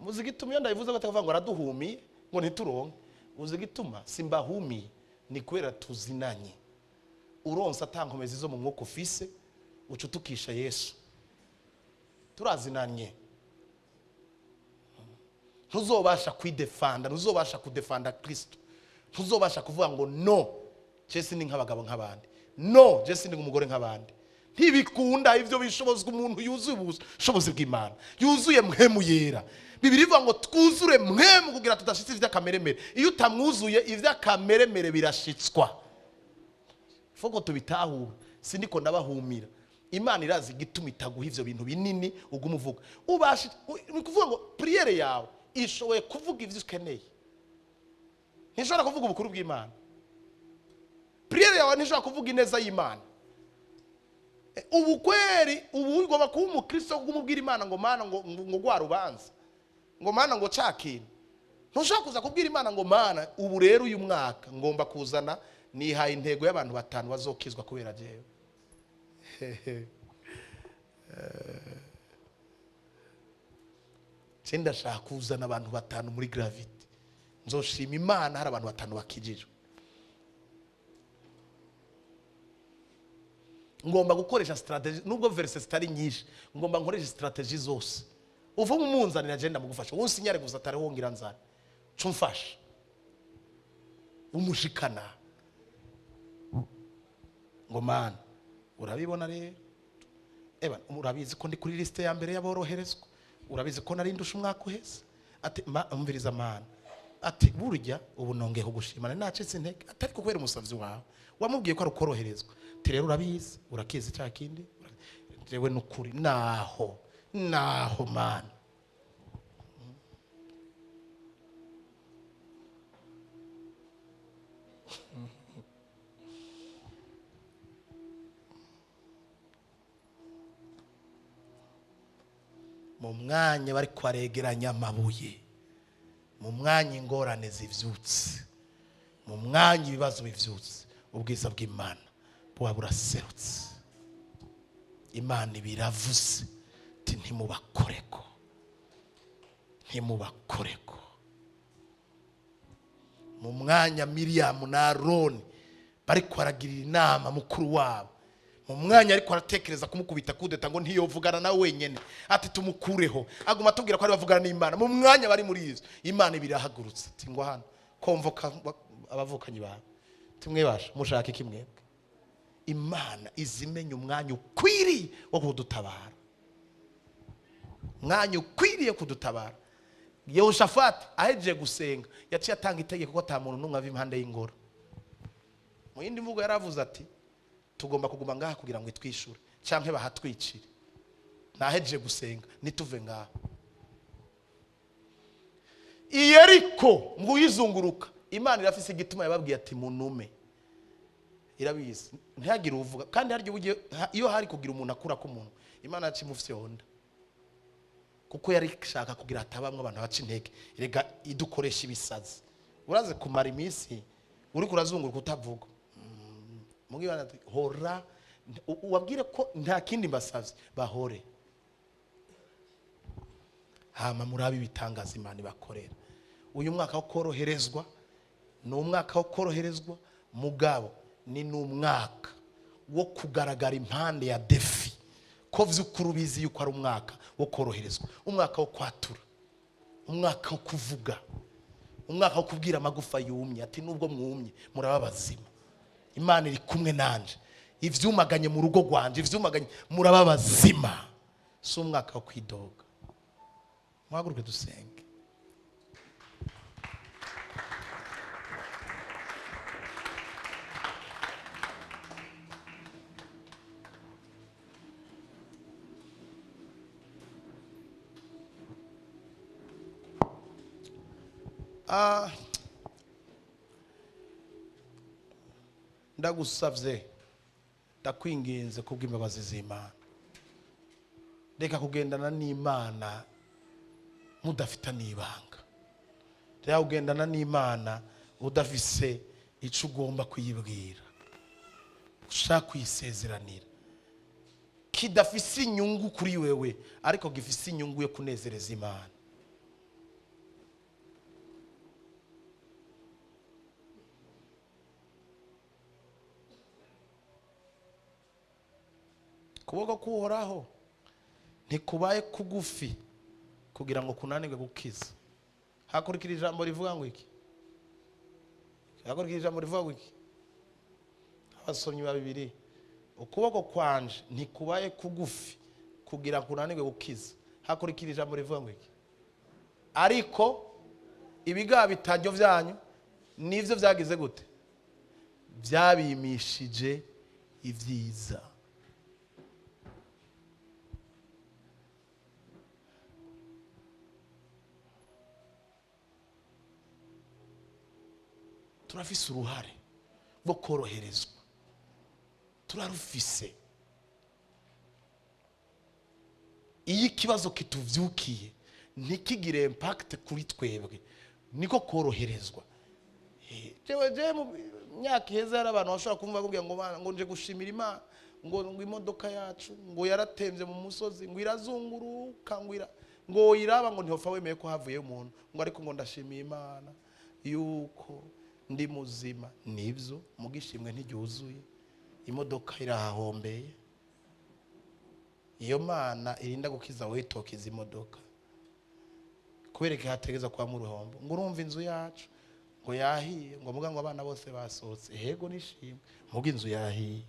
Muzi igituma iyo ndabivuze batavuga ngo "Araduhumiye," ngo "Ntituronke"? Uzi igituma simbahumiye? Ni kubera tuzinanye. Uronse atankomezi zo mu mwuka ufise, uca utukisha Yesu. Turazinanye. Ntuzobasha kwidefanda, ntuzobasha kudefanda Kristo, ntuzobasha kuvuga ngo "No, jesi ni nk'abagabo nk'abandi, no, jesi ni umugore nk'abandi." Ntibikunda. Ibyo bishobozwa umuntu yuzuye ubushobozi bw'Imana, yuzuye Mpwemu Yera. Bibiri ivuga ngo twuzure Mpwemu kugira tudashitse iby'akameremere. Iyo utamwuzuye, iby'akameremere birashitswa. Foko tubitahura. Siniko ndabahumira. Imana irazi igituma itaguha ivyo bintu binini uguma uvuga. Ubasha, ni ukuvuga ngo prière yawe ishoboye kuvuga ivyo ukeneye, ntishobora kuvuga ubukuru bw'Imana. Prière yawe ntishobora kuvuga ineza y'Imana. Ubu kweri ubu ugomba kuba umukristo wo kumubwira Imana ngo "Mana," ngo "gwa rubanza," ngo "Mana," ngo "ca kintu." Ntushobora kuza kubwira Imana ngo "Mana, ubu rero uyu mwaka ngomba kuzana, nihaye intego y'abantu batanu bazokizwa kubera jewe. Je ndashaka kuzana abantu batanu muri Gravity. Nzoshima Imana hari abantu batanu bakijijwe. Ngomba gukoresha strategy nubwo verse zitari nyinshi, ngomba nkoresha strategy zose. Uva mu munzanira agenda mugufasha wowe, usinyare gusa atariho ngira nzara cumfasha umushikana ngo "Mana, Urabibona rero, eba urabizi ko ndi kuri liste ya mbere y'aboroherezwa, urabizi ko nari ndusha umwaka uheze. Ati umviriza Mana, ati burya ubu nongeye kugushimana nacitse intege, atari kubera umusavyi wawe wamubwiye ko ari ukoroherezwa. Ati rero urabizi, urakizi cya kindi, jewe nukuri naho naho Mana. Mu mwanya bari kwaregeranya amabuye, mu mwanya ingorane zivyutse, mu mwanya ibibazo bivyutse, ubwiza bw'Imana buba buraserutse. Imana ibiravuze ati ntimubakoreko, ntimubakoreko. Mu mwanya Miriam na Aroni bari kwaragirira inama mukuru wabo, mu mwanya ariko aratekereza kumukubita kudeta ngo ntiyovugana na wenyene, ati tumukureho, aguma atubwira ko ari bavugana n'Imana. Mu mwanya bari muri izo, Imana ibirahagurutse ati ngo hano komvoka abavukanyi bawe, timwebasha mushaka iki mwebwe? Imana izimenya umwanya ukwiriye wo kudutabara, umwanya ukwiriye kudutabara. Yehoshafati ahejeje gusenga yaciye atanga itegeko ko ata muntu n'umwe ava impande y'ingoro. Mu yindi mvugo yaravuze ati tugomba kuguma ngaha kugira ngo itwishure canke bahatwicire. Nahejeje gusenga nituve ngaha. Iyeriko ngo uyizunguruka, Imana irafise igituma yababwiye ati munume. Irabizi ntihagire uvuga, kandi haryo ugiye iyo hari kugira umuntu akura ku muntu, Imana yacimufye honda, kuko yari ishaka kugira atabamwe abantu baca intege. Rega idukoresha ibisazi, uraze kumara iminsi uri kurazunguruka utavuga. Mubwira ati hora, ubabwire ko nta kindi mbasavye, bahore. Hama murabe ibitangaza Imana ibakorera. Uyu mwaka wo koroherezwa ni umwaka wo koroherezwa, mugabo ni n'umwaka wo kugaragara impande ya defi, ko vy'ukuri ubizi yuko ari umwaka wo koroherezwa, umwaka wo kwatura, umwaka wo kuvuga, umwaka wo kubwira amagufa yumye ati nubwo mwumye muraba bazima, Imana iri kumwe nanje, ivyumaganye mu rugo rwanje, ivyumaganye muraba bazima. Si umwaka wo kwidoga. Muhaguruke dusenge. Ndagusavye, ndakwinginze kubw'imbabazi z'Imana, reka kugendana n'Imana mudafitanye ibanga, reka kugendana n'Imana udafise ico ugomba kuyibwira, ushaka kuyisezeranira, kidafise inyungu kuri wewe ariko gifise inyungu yo kunezereza Imana. Kuboko kuhoraho ntikubaye kugufi kugira ngo kunanirwe gukiza. Hakurikira ijambo rivuga ngo iki? Hakurikira ijambo rivuga ngo iki? Abasomyi ba Bibiliya, ukuboko kwanje ntikubaye kugufi kugira ngo kunanirwe gukiza. Hakurikira ijambo rivuga ngo iki? Ariko ibiga bitajyo byanyu nivyo vyagize gute? Byabimishije ivyiza. Turafise uruhare rwo koroherezwa, turarufise. Iyo ikibazo kituvyukiye ntikigire impact kuri twebwe, niko koroherezwa. Jewe mu myaka iheze hari abantu bashobora kumva bakubwira ngo bana, ngo nje gushimira Imana, ngo imodoka yacu ngo yaratemvye mu musozi, ngo irazunguruka, ngo iraba, ngo ntihopfa wemeye ko havuye umuntu, ngo ariko ngo ndashimiye Imana yuko ndi muzima. Nibyo, mugishimwe ntiryuzuye, imodoka irahahombeye. Iyo Mana irinda gukiza witokiza imodoka, kubereka hategeza kwa mu ruhombo, ngo urumva inzu yacu ngo yahiye, ngo muga ngo abana bose basohotse, hego nishimwe, muga inzu yahiye.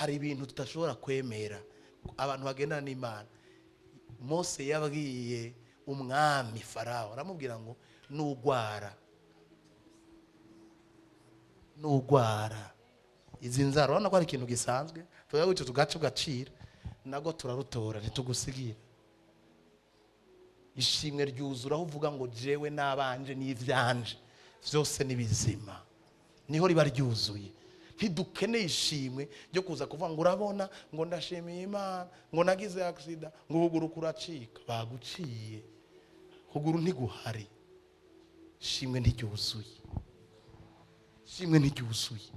Hari ibintu tudashobora kwemera abantu bagendana n'Imana. Mose yabwiye umwami Farawo, aramubwira ngo nugwara, nugwara izi nzara, urabona ko ari ikintu gisanzwe, tuba gutyo tugaca ugacira nago turarutora, ntitugusigira. Ishimwe ryuzura aho uvuga ngo jewe n'abanje n'ivyanje vyose ni bizima, niho riba ryuzuye. Ntidukeneye ishimwe ryo kuza kuvuga ngo urabona ngo ndashimiye Imana ngo nagize accident, ngo ukuguru kuracika. Baguciye ukuguru ntiguhari, ishimwe ntiryuzuye, ishimwe ntiryuzuye.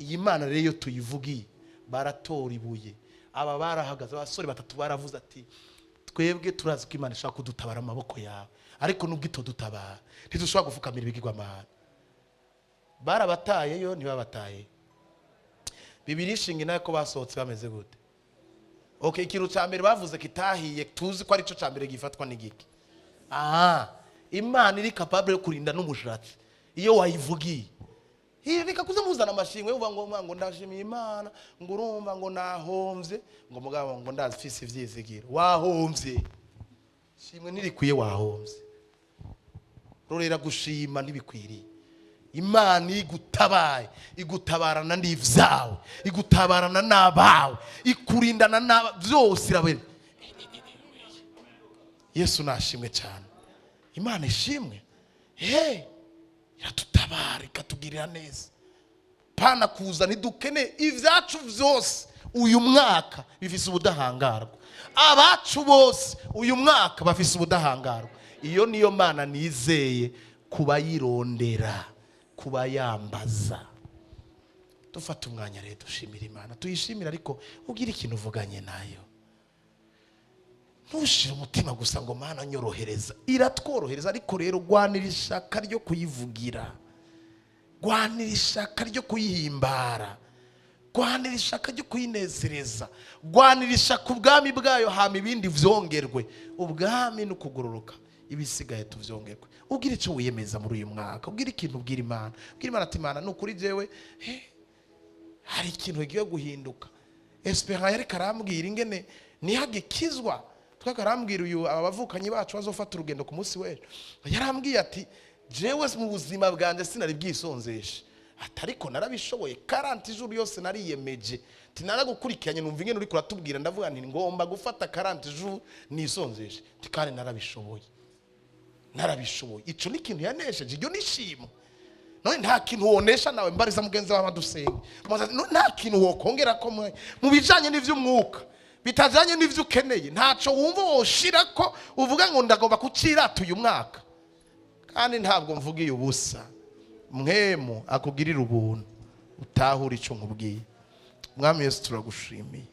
Iyi Mana rero iyo tuyivugiye, baratora ibuye. Aba barahagaze, abasore batatu baravuze ati twebwe turazi ko Imana ishobora kudutabara amaboko yawe, ariko nubwo itodutabara ntidushobora gufukamira ibigirwamana. Barabatayeyo, ntibabataye. Bibiri ishinga nayo ko basohotse bameze gute? Okay, ikintu cya mbere bavuze kitahiye, tuzi ko aricyo cya mbere gifatwa n'igiki. Aha Imana iri capable yo kurinda n'umushatsi iyo wayivugiye. Reka kuza muzana amashimwe uvuga ngo ndashimiye Imana, ngo urumva ngo nahomvye, ngo mugabo ngo ndafise ivyizigiro. Wahomvye, shimwe ntirikwiye, wahomvye. Rorera gushima ntibikwiriye. Imana igutabaye, igutabarana n'ivyawe, igutabarana n'abawe, ikurindana n'aba byose, irabere. Yesu nashimwe cyane, Imana ishimwe. Hey, iradutabara ikatugirira neza. Pana kuza, ntidukeneye ibyacu byose uyu mwaka bifise ubudahangarwa, abacu bose uyu mwaka bafise ubudahangarwa. Iyo niyo Mana nizeye kubayirondera, kubayambaza. Dufate umwanya rero dushimira Imana, tuyishimire, ariko ubwire ikintu uvuganye nayo. Ntushire umutima gusa ngo Mana nyorohereza. Iratworohereza, ariko rero gwanira ishaka ryo kuyivugira, gwanira ishaka ryo kuyihimbara, gwanira ishaka ryo kuyinezereza, gwanira ishaka ubwami bwayo, hama ibindi vyongerwe. Ubwami ni ukugororoka, ibisigaye tuvyongerwe. Ubwire icyo wiyemeza muri uyu mwaka, ubwire ikintu ubwira Imana, ubwire Imana ati Imana ni ukuri jewe hari ikintu kigiye guhinduka. Esperance yariko arambwira ingene nihagikizwa, twaka arambwira uyu aba bavukanyi bacu bazofata urugendo ku munsi w'ejo, yarambwiye ati jewe mu buzima bwanjye sinari bwisonzeshe, ati ariko narabishoboye 40 ijuru yose nariyemeje, ati naragukurikiranye numva ingene uriko uratubwira, ndavuga nti ngomba gufata 40 ijuru nisonzeshe, ati kandi narabishoboye, narabishoboye. Ico ni ikintu yanesheje, iryo ni ishimwe. None nta kintu wonesha nawe, mbariza mugenzi wawe adusenge, nta kintu wokongera ko mu bijanye n'ivy'umwuka bitajanye n'ivyo ukeneye, ntaco wumva woshira ko uvuga ngo ndagomba kucirata uyu mwaka. Kandi ntabwo mvugiye ubusa, mwemu akugirira ubuntu utahura ico nkubwiye. Mwami Yesu turagushimiye.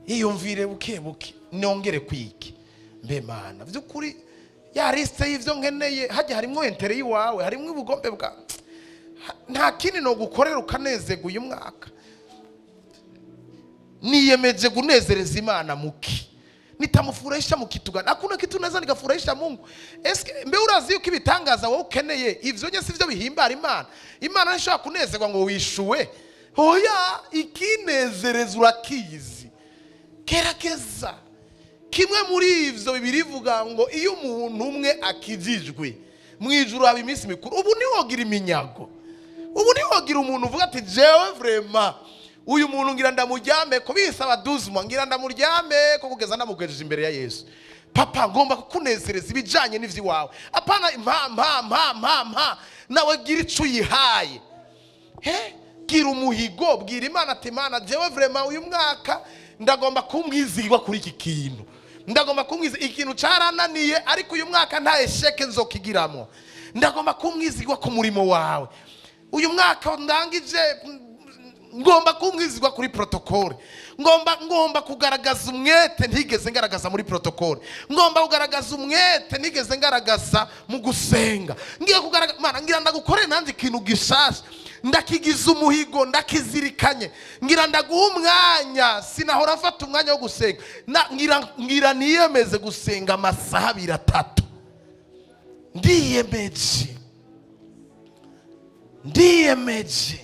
Iyumvire buke buke, nongere kwiki mbe Mana by'ukuri ya liste y'ivyo nkeneye, hajya harimwo intérêt yiwawe, harimwo ubugombe bwa nta kindi no gukorera ukanezerwa uyu mwaka. Niyemeje kunezereza Imana muki nitamufurahisha mukitugana, hakuna kitu naweza nikafurahisha Mungu. Eske mbe urazi yuko ibitangaza wowe ukeneye ivyo nye sivyo bihimbara Imana? Imana ntishobora kunezerwa ngo wishuwe, oya, ikinezereza urakizi. Gerageza kimwe muri ivyo. Bibiri ivuga ngo iyo umuntu umwe akijijwe mu ijuru haba iminsi mikuru. Ubu ntiwogira iminyago, ubu ntiwogira umuntu uvuga ati jewe vraiment uyu muntu ngira ndamuryame ko bisaba duzuma, ngira ndamuryame ko kugeza ndamugejeje imbere ya Yesu. Papa, ngomba kukunezereza ibijanye n'ivy'iwawe, apana mpa mpa mpa mpa mpa, nawe gira ico uyihaye. He, gira umuhigo, bwira Imana ati Imana jewe vraiment uyu mwaka ndagomba kumwizigwa kuri iki kintu, ndagomba kumwiza ikintu carananiye, ariko uyu mwaka nta échec nzokigiramo, ndagomba kumwizigwa ku murimo wawe. Uyu mwaka ndangije ngomba kumwizigwa kuri protocole, ngomba kugaragaza umwete ntigeze ngaragaza muri protocole, ngomba kugaragaza umwete ntigeze ngaragaza mu gusenga, ngiye kugaragaza Mana, ngira ndagukorere nanjye ikintu gishasha. Ndakigize umuhigo, ndakizirikanye. Ngira ndaguha umwanya, sinahora mfata umwanya wo gusenga. Ngira niyemeze gusenga amasaha 2, 3. Ndiyemeje, ndiyemeje,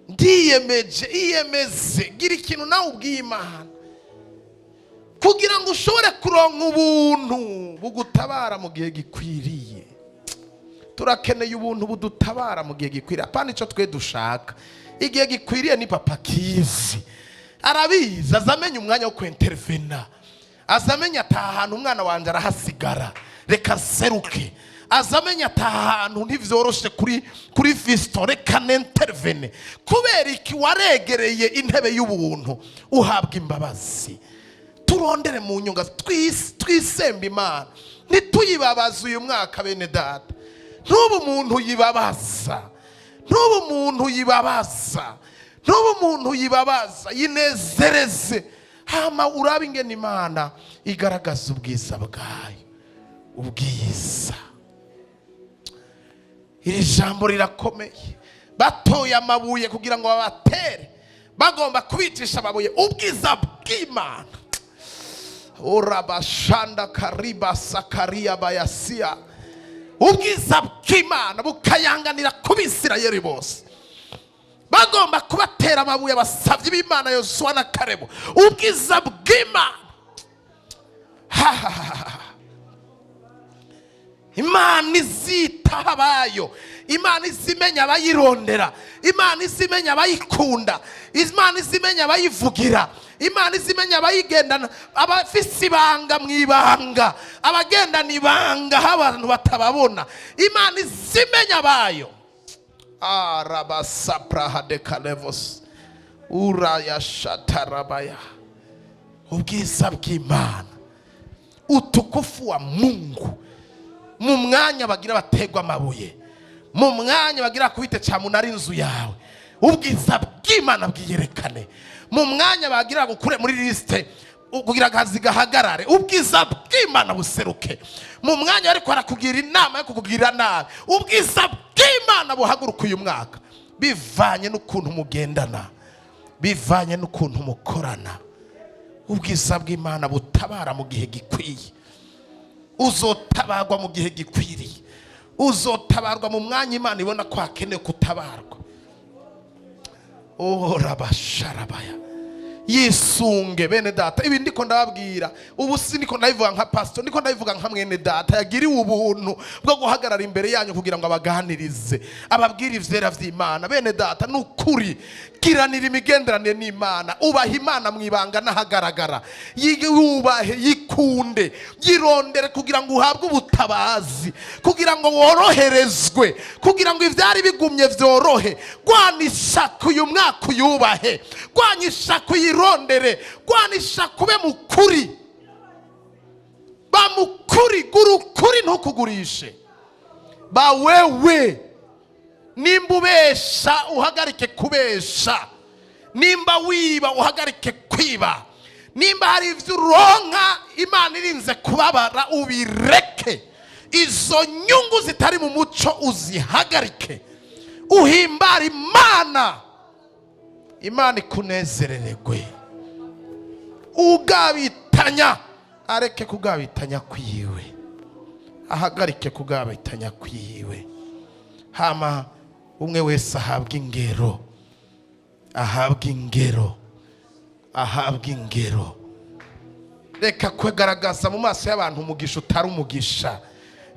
ndiyemeje. Iyemeze, gira ikintu nawe ubwiye Imana kugira ngo ushobore kuronka ubuntu bugutabara mu gihe gikwiriye. Turakeneye ubuntu budutabara mu gihe gikwiriye, apana icyo twe dushaka. Igihe gikwiriye ni Papa kizi, arabizi, azamenya umwanya wo kwentervena, azamenya ati aha hantu umwana wanjye arahasigara, reka seruke. Azamenya ati aha hantu ntivyoroshe kuri Fiston, reka nentervene. Kubera iki? Waregereye intebe y'ubuntu, uhabwa imbabazi. Turondere mu nyunga, twisembe Imana, ntituyibabaze uyu mwaka. Bene data, ntubu umuntu yibabaza, ntubu umuntu yibabaza, ntubu umuntu yibabaza. Yinezereze, hama urabe ingene Imana igaragaza ubwiza bwayo, ubwiza. Iri jambo rirakomeye. Batoye amabuye kugira ngo babatere, bagomba kubicisha amabuye, ubwiza bw'Imana, urabashanda kariba sakariya bayasiya, ubwiza bw'Imana bukayanganira ku Bisirayeli bose. Bagomba kubatera amabuye abasabyi b'Imana Yosuwa na Karebu, ubwiza bw'Imana. Ha, ha, ha, ha. Imana izitaho abayo, Imana izimenya abayirondera, Imana izimenya abayikunda, Imana izimenya abayivugira, Imana izimenya abayigendana, abafise ibanga mu ibanga, abagendana ibanga aho abantu batababona. Imana izimenya abayo. Arabasaprahadekalevos urayashatarabaya. Ubwiza bw'Imana, utukufu wa Mungu, mu mwanya bagira bategwa amabuye, mu mwanya bagira kubite cyamunara inzu yawe, ubwiza bw'Imana bwiyerekane. Mu mwanya bagira gukure muri liste kugira akazi gahagarare, ubwiza bw'Imana buseruke. Mu mwanya ariko arakugira inama yo kukugirira nabi, ubwiza bw'Imana buhaguruka. Uyu mwaka, bivanye n'ukuntu mugendana, bivanye n'ukuntu mukorana, ubwiza bw'Imana butabara mu gihe gikwiye. Uzotabarwa mu gihe gikwiriye, uzotabarwa mu mwanya Imana ibona ko hakenewe kutabarwa. Oh, rabasharabaya. Yisunge, bene data. Ibi ndiko ndababwira ubu si ndiko ndabivuga nka pastor, ndiko ndabivuga nka mwene data yagiriwe ubuntu bwo guhagarara imbere yanyu kugira ngo abaganirize, ababwire ivyera vy'Imana. Bene data, ni ukuri, giranira imigenderanire n'Imana, ubaha Imana mu ibanga n'ahagaragara. Yubahe, yikunde, yirondere kugira ngo uhabwe ubutabazi, kugira ngo woroherezwe, kugira ngo ivyari bigumye vyorohe. Rwana ishaka uyu mwaka, uyubahe. Rwanya ishaka, uyirondere. Rwana ishaka, ube mukuri, ba mukuri. Gura ukuri, ntukugurishe. Ba wewe. Nimba ubesha, uhagarike kubesha. Nimba wiba, uhagarike kwiba. Nimba hari ibyo uronka Imana irinze kubabara, ubireke. Izo nyungu zitari mu muco uzihagarike, uhimbare Imana, Imana ikunezerererwe. Ugabitanya areke kugabitanya kwiwe, ahagarike kugabitanya kwiwe. Hama umwe wese ahabwa ingero, ahabwa ingero, ahabwa ingero. Reka kugaragaza mu maso y'abantu umugisha utari umugisha.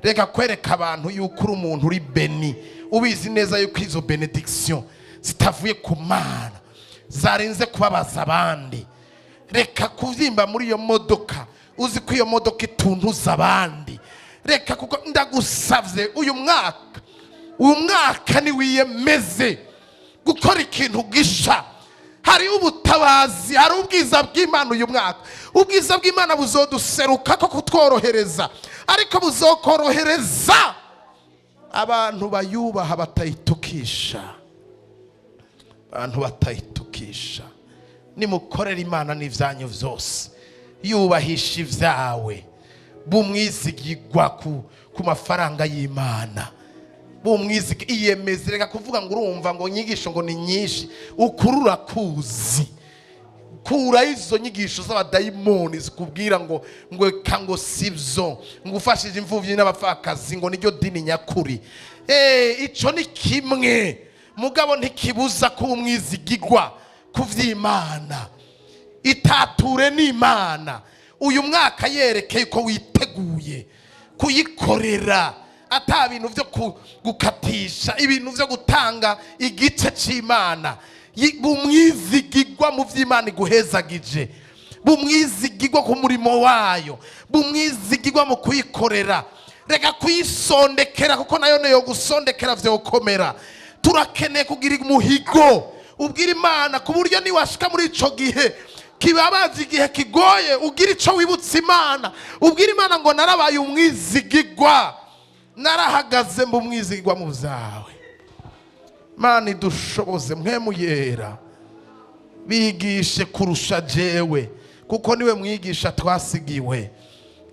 Reka kwereka abantu yuko uri umuntu uri béni, ubizi neza yuko izo bénédiction zitavuye ku Mana, zarenze kubabaza abandi. Reka kubyimba muri iyo modoka uzi ko iyo modoka ituntuza abandi. Reka, kuko ndagusabye, uyu mwaka, uyu mwaka niwiyemeze gukora ikintu gisha. Hari ubutabazi, hari ubwiza bw'Imana. Uyu mwaka ubwiza bw'Imana buzoduseruka ko kutworohereza, ariko buzokorohereza abantu bayubaha, batayitukisha, abantu batayitukisha. Nimukorera Imana n'ibyanyu byose, yubahisha ibyawe, bumwizigirwa ku mafaranga y'Imana. Bumwizige, iyemeze. Reka kuvuga ngo urumva ngo inyigisho ngo ni nyinshi. Ukuri urakuzi. Kuraho izo nyigisho z'abadayimoni zikubwira ngo eka, ngo sibyo, ngo ufashije imfubyi n'abapfakazi ngo niryo dini nyakuri. Ico ni kimwe, mugabo ntikibuza kuba umwizigigwa ku vy'Imana. Itature n'Imana uyu mwaka, yerekeye ko witeguye kuyikorera, ata bintu byo gukatisha, ibintu byo gutanga igice cy'Imana. Bumwizigigwa mu by'Imana iguhezagije, bumwizigigwa ku murimo wayo, bumwizigigwa mu kuyikorera. Reka kuyisondekera, kuko nayo niyo gusondekera vyokomera. Turakeneye kugira umuhigo ubwira Imana, ku buryo niwashika muri ico gihe kibabaza, igihe kigoye, ugira ico wibutsa Imana, ubwira Imana ngo narabaye umwizigigwa, narahagaze mba umwizigigwa mu byawe. Mana idushoboze, Mpwemu Yera bigishe kurusha jewe, kuko niwe mwigisha twasigiwe.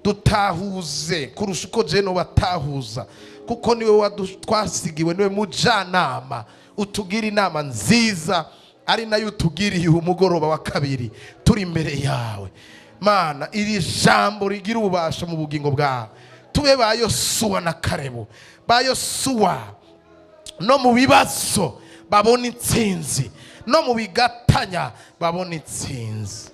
Dutahuze kurusha uko jewe batahuza, kuko niwe twasigiwe, niwe mujyanama utugira inama nziza, ari nayo utugiriye uyu mugoroba wa kabiri turi imbere yawe. Mana, iri jambo rigira ububasha mu bugingo bwawe. Tube ba Yosuwa na Karebu, ba Yosuwa no mu bibazo babona intsinzi, no mu bigatanya babona intsinzi.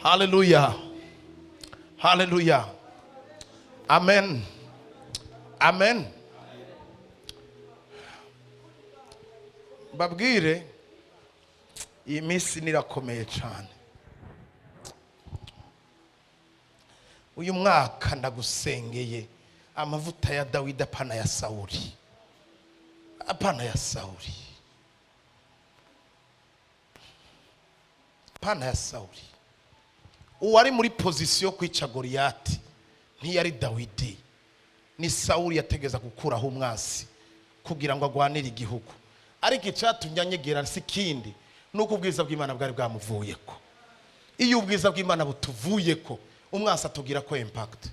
Haleluya, haleluya, amen, amen. Mbabwire, iyi minsi nirakomeye cyane. Uyu mwaka ndagusengeye amavuta ya Dawidi, apana ya Sawuli, apana ya Sawuli, apana ya Sawuli. Uwari muri position yo kwica Goriyati ntiyari Dawidi, ni Sawuli. Yategeza gukuraho umwansi kugira ngo agwanire igihugu, ariko icyatumye anyegera si kindi, ni uko ubwiza bw'Imana bwari bwamuvuyeko. Iyo ubwiza bw'Imana butuvuyeko, umwansi atubwira ko impact,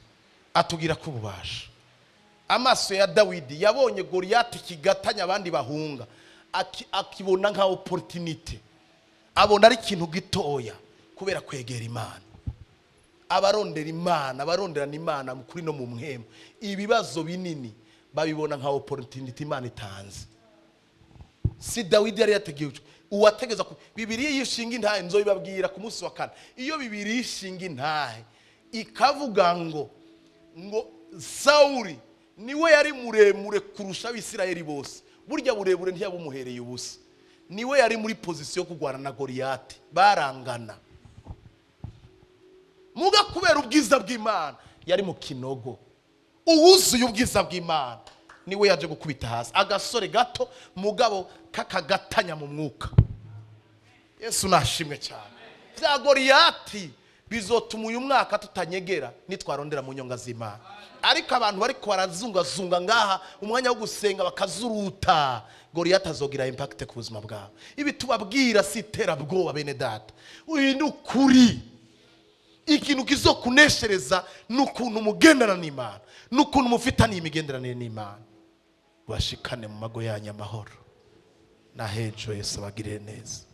atubwira ko ububasha. Amaso ya Dawidi yabonye Goriyati kigatanya abandi bahunga, akibona nka opportunité, abona ari ikintu gitoya kubera kwegera Imana. Abarondera Imana, abaronderana Imana mu kuri no mu mpwemu, ibibazo binini babibona nka opportunity Imana itanze. Si Dawidi yari yategewe uwategeza ku Bibiliya yishinga intahe, nzobibabwira ku munsi wa kane. Iyo Bibiliya ishinga intahe ikavuga ngo Sawuli niwe yari muremure kurusha Abisirayeli bose, burya burebure ntiyabumuhereye ubusa. Niwe yari muri position yo kurwana na Goriyati, barangana. Muga kubera ubwiza bw'Imana yari mu kinogo. Uwuzuye ubwiza bw'Imana niwe yaje gukubita hasi agasore gato, mugabo kakagatanya mu mwuka. Yesu nashimwe cyane. Bya Goriyati bizotuma uyu mwaka tutanyegera nitwarondera mu nyonga z'Imana. Ariko abantu bariko barazungazunga ngaha umwanya wo gusenga bakazuruta, Goriyati azogira impact ku buzima bwawe. Ibi tubabwira si iterabwoba, bene data, uyu ni ukuri. Ikintu kizokuneshereza ni ukuntu mugendana n'Imana, ni ukuntu mufitaniye imigenderanire n'Imana. Bashikane mu mago yanyu amahoro na hejo. Yesu abagirire neza.